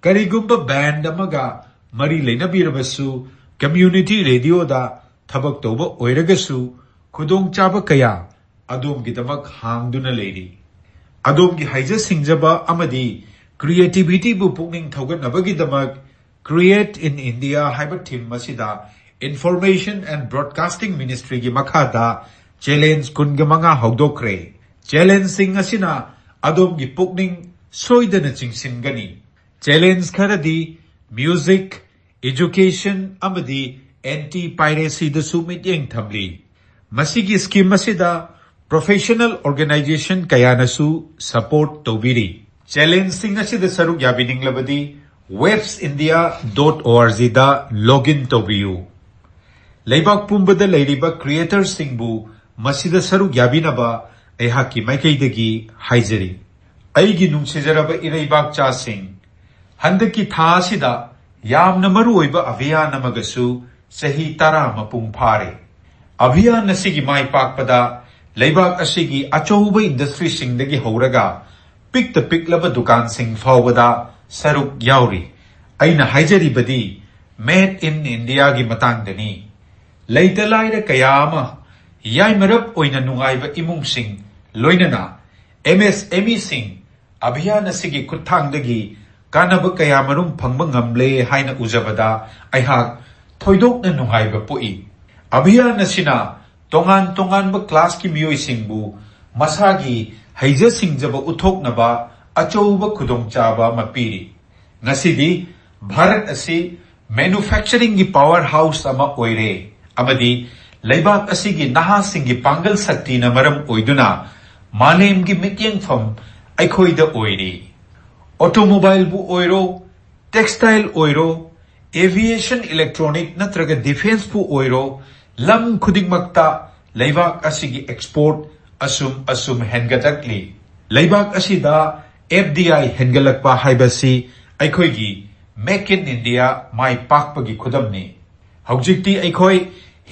ꯀꯔꯤꯒꯨꯝꯕ ꯕꯦꯟꯗ ꯑꯃꯒ ꯃꯔꯤ ꯂꯩꯅꯕꯤꯔꯕꯁꯨ, ꯀꯝꯃ꯭ꯌꯨꯅꯤꯇꯤ ꯔꯦꯗꯤꯑꯣꯗ ꯊꯕꯛ ꯇꯧꯕ ꯑꯣꯏꯔꯒꯁꯨ, ꯈꯨꯗꯣꯡꯆꯥꯕ ꯀꯌꯥ ꯑꯗꯣꯝꯒꯤꯗꯃꯛ ꯍꯥꯡꯗꯨꯅ ꯂꯩꯔꯤ꯫ ꯑꯗꯣꯝꯒꯤ ꯍꯩꯖ ꯁꯤꯡꯖꯕ ꯑꯃꯗꯤ ꯀ꯭ꯔꯤꯌꯦꯇꯤꯚꯤꯇꯤꯕꯨ ꯄꯨꯛꯅꯤꯡ ꯊꯧꯒꯠꯅꯕꯒꯤꯗꯃꯛ Create in India ꯍꯥꯏꯕ ꯊꯤꯝ ꯑꯁꯤꯗ Information and Broadcasting Ministryꯒꯤ ꯃꯈꯥꯗ ꯆꯦꯂꯦꯟꯖ ꯀꯨꯟꯒ ꯃꯉꯥ ꯍꯧꯗꯣꯛꯈ꯭ꯔꯦ꯫ ꯆꯦꯂꯦꯟꯖꯁꯤꯡ ꯑꯁꯤꯅ ꯑꯗꯣꯝꯒꯤ ꯄꯨꯛꯅꯤꯡ ꯁꯣꯏꯗꯅ ꯆꯤꯡꯁꯤꯟꯒꯅꯤ꯫ ꯆꯦꯂꯦꯟꯖ ꯈꯔꯗꯤ ꯃ꯭ꯌꯨꯖꯤꯛ, ꯏꯖꯨꯀꯦꯁꯟ ꯑꯃꯗꯤ ꯑꯦꯟꯇꯤ ꯄꯥꯏꯔꯦꯁꯤꯗꯁꯨ ꯃꯤꯠꯌꯦꯡ ꯊꯝꯂꯤ꯫ ꯃꯁꯤꯒꯤ ꯁ꯭ꯀꯤꯝ ꯑꯁꯤꯗ ꯄ꯭ꯔꯣꯐꯦꯁꯅꯦꯜ ꯑꯣꯔꯒꯅꯥꯏꯖꯦꯁꯟ ꯀꯌꯥꯅꯁꯨ ꯁꯄꯣꯔꯠ ꯇꯧꯕꯤꯔꯤ꯫ ꯆꯦꯂꯦꯟꯖꯁꯤꯡ ꯑꯁꯤꯗ ꯁꯔꯨꯛ ꯌꯥꯕꯤꯅꯤꯡꯂꯕꯗꯤ websindia dot org the log in ꯇꯧꯕꯤꯌꯨ꯫ ꯂꯩꯕꯥꯛ ꯄꯨꯝꯕꯗ ꯂꯩꯔꯤꯕ ꯀ꯭ꯔꯤꯌꯦꯇꯔꯁꯤꯡꯕꯨ ꯃꯁꯤꯗ ꯁꯔꯨꯛ ꯌꯥꯕꯤꯅꯕ ꯑꯩꯍꯥꯛꯀꯤ ꯃꯥꯏꯀꯩꯗꯒꯤ ꯍꯥꯏꯖꯔꯤ꯫ ꯑꯩꯒꯤ ꯅꯨꯡꯁꯤꯖꯔꯕ ꯏꯔꯩꯕꯥꯛꯆꯥꯁꯤꯡ, ꯍꯟꯗꯛꯀꯤ ꯊꯥ ꯑꯁꯤꯗ ꯌꯥꯝꯅ ꯃꯔꯨꯑꯣꯏꯕ ꯑꯚꯤꯌꯥꯟ ꯑꯃꯒꯁꯨ ꯆꯍꯤ ꯇꯔꯥ ꯃꯄꯨꯡ ꯐꯥꯔꯦ꯫ ꯑꯚꯤꯌꯥꯟ ꯑꯁꯤꯒꯤ ꯃꯥꯏ ꯄꯥꯛꯄꯗ ꯂꯩꯕꯥꯛ ꯑꯁꯤꯒꯤ ꯑꯆꯧꯕ ꯏꯟꯗꯁꯇ꯭ꯔꯤꯁꯤꯡꯗꯒꯤ ꯍꯧꯔꯒ ꯄꯤꯛꯇ ꯄꯤꯛꯂꯕ ꯗꯨꯀꯥꯟꯁꯤꯡ ꯐꯥꯎꯕꯗ ꯁꯔꯨꯛ ꯌꯥꯎꯔꯤ꯫ ꯑꯩꯅ ꯍꯥꯏꯖꯔꯤꯕꯗꯤ Made in Indiaꯒꯤ ꯃꯇꯥꯡꯗꯅꯤ꯫ ꯂꯩꯇ ꯂꯥꯏꯔ ꯀꯌꯥ ꯑꯃ, ꯌꯥꯏꯃꯔꯞ ꯑꯣꯏꯅ ꯅꯨꯡꯉꯥꯏꯕ ꯏꯃꯨꯡꯁꯤꯡ, ꯂꯣꯏꯅꯅ ꯑꯦꯝ ꯑꯦꯁ ꯑꯦꯝ ꯏꯁꯤꯡ ꯑꯚꯤꯌꯥꯟ ꯑꯁꯤꯒꯤ ꯈꯨꯠꯊꯥꯡꯗꯒꯤ ꯀꯥꯟꯅꯕ ꯀꯌꯥꯃꯔꯨꯝ ꯐꯪꯕ ꯉꯝꯂꯦ ꯍꯥꯏꯅ ꯎꯖꯕꯗ ꯑꯩꯍꯥꯛ ꯊꯣꯏꯗꯣꯛꯅ ꯅꯨꯡꯉꯥꯏꯕ ꯄꯣꯛꯏ꯫ ꯑꯚꯤꯌꯥꯟ ꯑꯁꯤꯅ ꯇꯣꯉꯥꯟ ꯇꯣꯉꯥꯟꯕ ꯀ꯭ꯂꯥꯁꯀꯤ ꯃꯤꯑꯣꯏꯁꯤꯡꯕꯨ ꯃꯁꯥꯒꯤ ꯍꯩꯖ ꯁꯤꯡꯖꯕ ꯎꯠꯊꯣꯛꯅꯕ ꯑꯆꯧꯕ ꯈꯨꯗꯣꯡꯆꯥꯕ ꯑꯃ ꯄꯤꯔꯤ꯫ ꯉꯁꯤꯗꯤ ꯚꯥꯔꯠ ꯑꯁꯤ ꯃꯦꯅꯨꯐꯦꯛꯆꯔꯤꯡꯒꯤ ꯄꯥꯋꯔ ꯍꯥꯎꯁ ꯑꯃ ꯑꯣꯏꯔꯦ ꯑꯃꯗꯤ ꯂꯩꯕꯥꯛ ꯑꯁꯤꯒꯤ ꯅꯍꯥꯁꯤꯡꯒꯤ ꯄꯥꯡꯒꯜ ꯁꯛꯇꯤꯅ ꯃꯔꯝ ꯑꯣꯏꯗꯨꯅ ꯃꯥꯂꯦꯝꯒꯤ ꯃꯤꯠꯌꯦꯡꯐꯝ ꯑꯩꯈꯣꯏꯗ ꯑꯣꯏꯔꯤ꯫ ꯑꯣꯇꯣꯃꯣꯕꯥꯏꯜꯕꯨ ꯑꯣꯏꯔꯣ, ꯇꯦꯛꯁꯇꯥꯏꯜ ꯑꯣꯏꯔꯣ, ꯑꯦꯚꯤꯌꯦꯁꯟ, ꯏꯂꯦꯛꯇ꯭ꯔꯣꯅꯤꯛ ꯅꯠꯇ꯭ꯔꯒ ꯗꯤꯐꯦꯟꯁꯄꯨ ꯑꯣꯏꯔꯣ, ꯂꯝ ꯈꯨꯗꯤꯡꯃꯛꯇ ꯂꯩꯕꯥꯛ ꯑꯁꯤꯒꯤ ꯑꯦꯛꯁꯄꯣꯔꯠ ꯑꯁꯨꯝ ꯑꯁꯨꯝ ꯍꯦꯟꯒꯠꯂꯛꯂꯤ꯫ ꯂꯩꯕꯥꯛ ꯑꯁꯤꯗ ꯑꯦꯐ ꯗꯤ ꯑꯥꯏ ꯍꯦꯟꯒꯠꯂꯛꯄ ꯍꯥꯏꯕꯁꯤ ꯑꯩꯈꯣꯏꯒꯤ Make in India ꯃꯥꯏ ꯄꯥꯛꯄꯒꯤ ꯈꯨꯗꯝꯅꯤ꯫ ꯍꯧꯖꯤꯛꯇꯤ ꯑꯩꯈꯣꯏ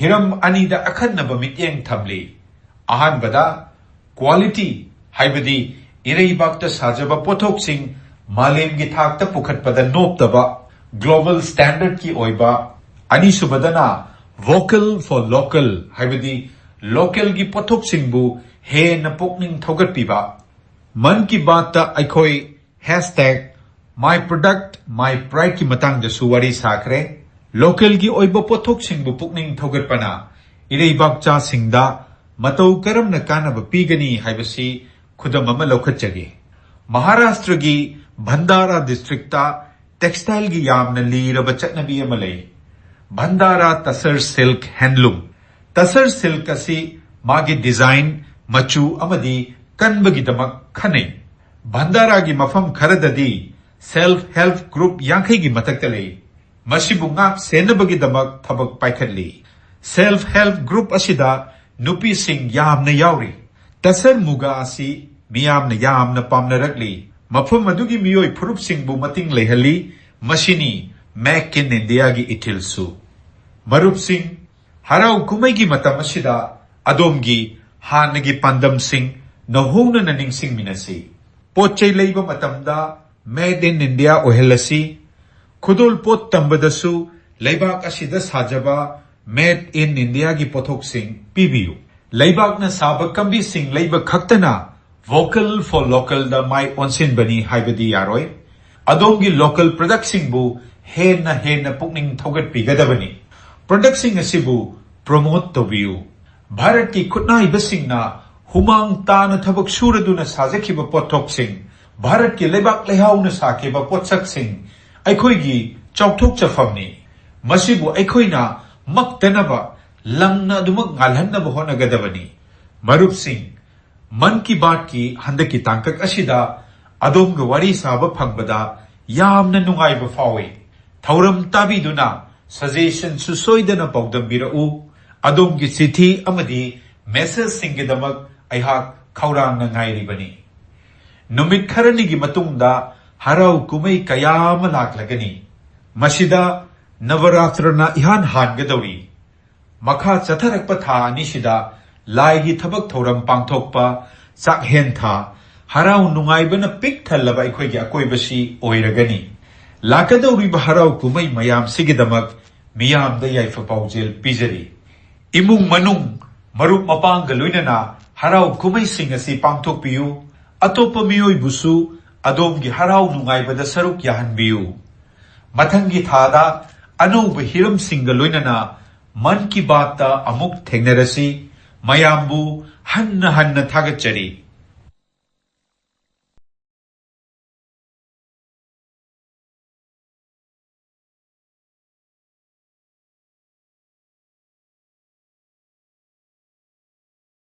ꯍꯤꯔꯝ ꯑꯅꯤꯗ ꯑꯈꯟꯅꯕ ꯃꯤꯠꯌꯦꯡ ꯊꯝꯂꯤ꯫ ꯑꯍꯥꯟꯕꯗ, ꯀ꯭ꯋꯥꯂꯤꯇꯤ, ꯍꯥꯏꯕꯗꯤ ꯏꯔꯩꯕꯥꯛꯇ ꯁꯥꯖꯕ ꯄꯣꯠꯊꯣꯛꯁꯤꯡ ꯃꯥꯂꯦꯝꯒꯤ ꯊꯥꯛꯇ ꯄꯨꯈꯠꯄꯗ ꯅꯣꯞꯇꯕ global standardꯀꯤ ꯑꯣꯏꯕ꯫ ꯑꯅꯤꯁꯨꯕꯗꯅ vocal for local, ꯍꯥꯏꯕꯗꯤ localꯒꯤ ꯄꯣꯠꯊꯣꯛꯁꯤꯡꯕꯨ ꯍꯦꯟꯅ ꯄꯨꯛꯅꯤꯡ ꯊꯧꯒꯠꯄꯤꯕ꯫ ꯃꯟ ꯀꯤ ꯕꯥꯠꯇ ꯑꯩꯈꯣꯏ hashtag my product my prideꯀꯤ ꯃꯇꯥꯡꯗꯁꯨ ꯋꯥꯔꯤ ꯁꯥꯈ꯭ꯔꯦ꯫ Localꯒꯤ ꯑꯣꯏꯕ ꯄꯣꯠꯊꯣꯛꯁꯤꯡꯕꯨ ꯄꯨꯛꯅꯤꯡ ꯊꯧꯒꯠꯄꯅ ꯏꯔꯩꯕꯥꯛꯆꯥꯁꯤꯡꯗ ꯃꯇꯧ ꯀꯔꯝꯅ ꯀꯥꯟꯅꯕ ꯄꯤꯒꯅꯤ ꯍꯥꯏꯕꯁꯤ ꯈꯨꯗꯝ ꯑꯃ ꯂꯧꯈꯠꯆꯒꯦ꯫ ꯃꯍꯥꯔꯥꯁꯇ꯭ꯔꯒꯤ ꯚꯟꯗꯥꯔꯥ districtꯇ textileꯒꯤ ꯌꯥꯝꯅ ꯂꯤꯔꯕ ꯆꯠꯅꯕꯤ ꯑꯃ ꯂꯩ, ꯚꯟꯗꯥꯔꯥ ꯇꯁꯔ silk handloom꯫ ꯇꯁꯔ silk ꯑꯁꯤ ꯃꯥꯒꯤ design, ꯃꯆꯨ ꯑꯃꯗꯤ ꯀꯟꯕꯒꯤꯗꯃꯛ ꯈꯟꯅꯩ꯫ ꯚꯟꯗꯥꯔꯥꯒꯤ ꯃꯐꯝ ꯈꯔꯗꯗꯤ self help group ꯌꯥꯡꯈꯩꯒꯤ ꯃꯊꯛꯇ ꯂꯩ꯫ ꯃꯁꯤꯕꯨ ꯉꯥꯛ ꯁꯦꯟꯅꯕꯒꯤꯗꯃꯛ ꯊꯕꯛ ꯄꯥꯏꯈꯠꯂꯤ꯫ Self help group ꯑꯁꯤꯗ ꯅꯨꯄꯤꯁꯤꯡ ꯌꯥꯝꯅ ꯌꯥꯎꯔꯤ꯫ ꯇꯁꯔ ꯃꯨꯒꯥ ꯑꯁꯤ ꯃꯤꯌꯥꯝꯅ ꯌꯥꯝꯅ ꯄꯥꯝꯅꯔꯛꯂꯤ꯫ ꯃꯐꯝ ꯑꯗꯨꯒꯤ ꯃꯤꯑꯣꯏ ꯐꯨꯔꯨꯞꯁꯤꯡꯕꯨ ꯃꯇꯤꯡ ꯂꯩꯍꯜꯂꯤ꯫ ꯃꯁꯤꯅꯤ Make in Indiaꯒꯤ ꯏꯊꯤꯜꯁꯨ꯫ ꯃꯔꯨꯞꯁꯤꯡ, ꯍꯔꯥꯎ ꯀꯨꯝꯍꯩꯒꯤ ꯃꯇꯝ ꯑꯁꯤꯗ ꯑꯗꯣꯝꯒꯤ ꯍꯥꯟꯅꯒꯤ ꯄꯥꯟꯗꯝꯁꯤꯡ ꯅꯧꯍꯧꯅꯅ ꯅꯤꯡꯁꯤꯡꯃꯤꯟꯅꯁꯤ꯫ ꯄꯣꯠ ꯆꯩ ꯂꯩꯕ ꯃꯇꯝꯗ Made in India ꯑꯣꯏꯍꯜꯂꯁꯤ꯫ ꯈꯨꯗꯣꯜ ꯄꯣꯠ ꯇꯝꯕꯗꯁꯨ ꯂꯩꯕꯥꯛ ꯑꯁꯤꯗ ꯁꯥꯖꯕ Made in Indiaꯒꯤ ꯄꯣꯠꯊꯣꯛꯁꯤꯡ ꯄꯤꯕꯤꯌꯨ꯫ ꯂꯩꯕꯥꯛꯅ ꯁꯥꯕ ꯀꯝꯕꯤꯁꯤꯡ ꯂꯩꯕ ꯈꯛꯇꯅ vocal for localꯗ ꯃꯥꯏ ꯑꯣꯟꯁꯤꯟꯕꯅꯤ ꯍꯥꯏꯕꯗꯤ ꯌꯥꯔꯣꯏ꯫ ꯑꯗꯣꯝꯒꯤ local productꯁꯤꯡꯕꯨ ꯍꯦꯟꯅ ꯍꯦꯟꯅ ꯄꯨꯛꯅꯤꯡ ꯊꯧꯒꯠꯄꯤꯒꯗꯕꯅꯤ꯫ Productꯁꯤꯡ ꯑꯁꯤꯕꯨ promote ꯇꯧꯕꯤꯌꯨ꯫ ꯚꯥꯔꯠꯀꯤ ꯈꯨꯠꯅꯥꯏꯕꯁꯤꯡꯅ ꯍꯨꯃꯥꯡ ꯇꯥꯅ ꯊꯕꯛ ꯁꯨꯔꯗꯨꯅ ꯁꯥꯖꯈꯤꯕ ꯄꯣꯠꯊꯣꯛꯁꯤꯡ, ꯚꯥꯔꯠꯀꯤ ꯂꯩꯕꯥꯛ ꯂꯩꯍꯥꯎꯅ ꯁꯥꯈꯤꯕ ꯄꯣꯠꯁꯛꯁꯤꯡ ꯑꯩꯈꯣꯏꯒꯤ ꯆꯥꯎꯊꯣꯛꯆꯐꯝꯅꯤ꯫ ꯃꯁꯤꯕꯨ ꯑꯩꯈꯣꯏꯅ ꯃꯛꯇꯅꯕ, ꯂꯪꯅ ꯑꯗꯨꯃꯛ ꯉꯥꯜꯍꯟꯅꯕ ꯍꯣꯠꯅꯒꯗꯕꯅꯤ꯫ ꯃꯔꯨꯞꯁꯤꯡ, ꯃꯟ ꯀꯤ ꯕꯥꯠꯀꯤ ꯍꯟꯗꯛꯀꯤ ꯇꯥꯡꯀꯛ ꯑꯁꯤꯗ ꯑꯗꯣꯝꯒ ꯋꯥꯔꯤ ꯁꯥꯕ ꯐꯪꯕꯗ ꯌꯥꯝꯅ ꯅꯨꯡꯉꯥꯏꯕ ꯐꯥꯎꯏ꯫ ꯊꯧꯔꯝ ꯇꯥꯕꯤꯗꯨꯅ suggestionꯁꯨ ꯁꯣꯏꯗꯅ ꯄꯥꯎꯗꯝꯕꯤꯔꯛꯎ꯫ ꯑꯗꯣꯝꯒꯤ ꯆꯤꯊꯤ ꯑꯃꯗꯤ messageꯁꯤꯡꯒꯤꯗꯃꯛ ꯑꯩꯍꯥꯛ ꯈꯧꯔꯥꯡꯅ ꯉꯥꯏꯔꯤꯕꯅꯤ꯫ ꯅꯨꯃꯤꯠ ꯈꯔꯅꯤꯒꯤ ꯃꯇꯨꯡꯗ ꯍꯔꯥꯎ ꯀꯨꯝꯍꯩ ꯀꯌꯥ ꯑꯃ ꯂꯥꯛꯂꯒꯅꯤ꯫ ꯃꯁꯤꯗ ꯅꯕꯔꯥꯇ꯭ꯔꯅ ꯏꯍꯥꯟ ꯍꯥꯟꯒꯗꯧꯔꯤ꯫ ꯃꯈꯥ ꯆꯠꯊꯔꯛꯄ ꯊꯥ ꯑꯅꯤꯁꯤꯗ ꯂꯥꯏꯒꯤ ꯊꯕꯛ ꯊꯧꯔꯝ ꯄꯥꯡꯊꯣꯛꯄ, ꯆꯥꯛꯍꯦꯟ ꯊꯥ, ꯍꯔꯥꯎ ꯅꯨꯡꯉꯥꯏꯕꯅ ꯄꯤꯛ ꯊꯜꯂꯕ ꯑꯩꯈꯣꯏꯒꯤ ꯑꯀꯣꯏꯕꯁꯤ ꯑꯣꯏꯔꯒꯅꯤ꯫ ꯂꯥꯛꯀꯗꯧꯔꯤꯕ ꯍꯔꯥꯎ ꯀꯨꯝꯍꯩ ꯃꯌꯥꯝꯁꯤꯒꯤꯗꯃꯛ ꯃꯤꯌꯥꯝꯗ ꯌꯥꯏꯐ ꯄꯥꯎꯖꯦꯜ ꯄꯤꯖꯔꯤ꯫ ꯏꯃꯨꯡ ꯃꯅꯨꯡ, ꯃꯔꯨꯞ ꯃꯄꯥꯡꯒ ꯂꯣꯏꯅꯅ ꯍꯔꯥꯎ ꯀꯨꯝꯍꯩꯁꯤꯡ ꯑꯁꯤ ꯄꯥꯡꯊꯣꯛꯄꯤꯌꯨ꯫ ꯑꯇꯣꯞꯄ ꯃꯤꯑꯣꯏꯕꯨꯁꯨ ꯑꯗꯣꯝꯒꯤ ꯍꯔꯥꯎ ꯅꯨꯡꯉꯥꯏꯕꯗ ꯁꯔꯨꯛ ꯌꯥꯍꯟꯕꯤꯌꯨ꯫ ꯃꯊꯪꯒꯤ ꯊꯥꯗ ꯑꯅꯧꯕ ꯍꯤꯔꯝꯁꯤꯡꯒ ꯂꯣꯏꯅꯅ ꯃꯟ ꯀꯤ ꯕꯥꯠꯇ ꯑꯃꯨꯛ ꯊꯦꯡꯅꯔꯁꯤ꯫ ꯃꯌꯥꯝꯕꯨ ꯍꯟꯅ ꯍꯟꯅ ꯊꯥꯒꯠꯆꯔꯤ꯫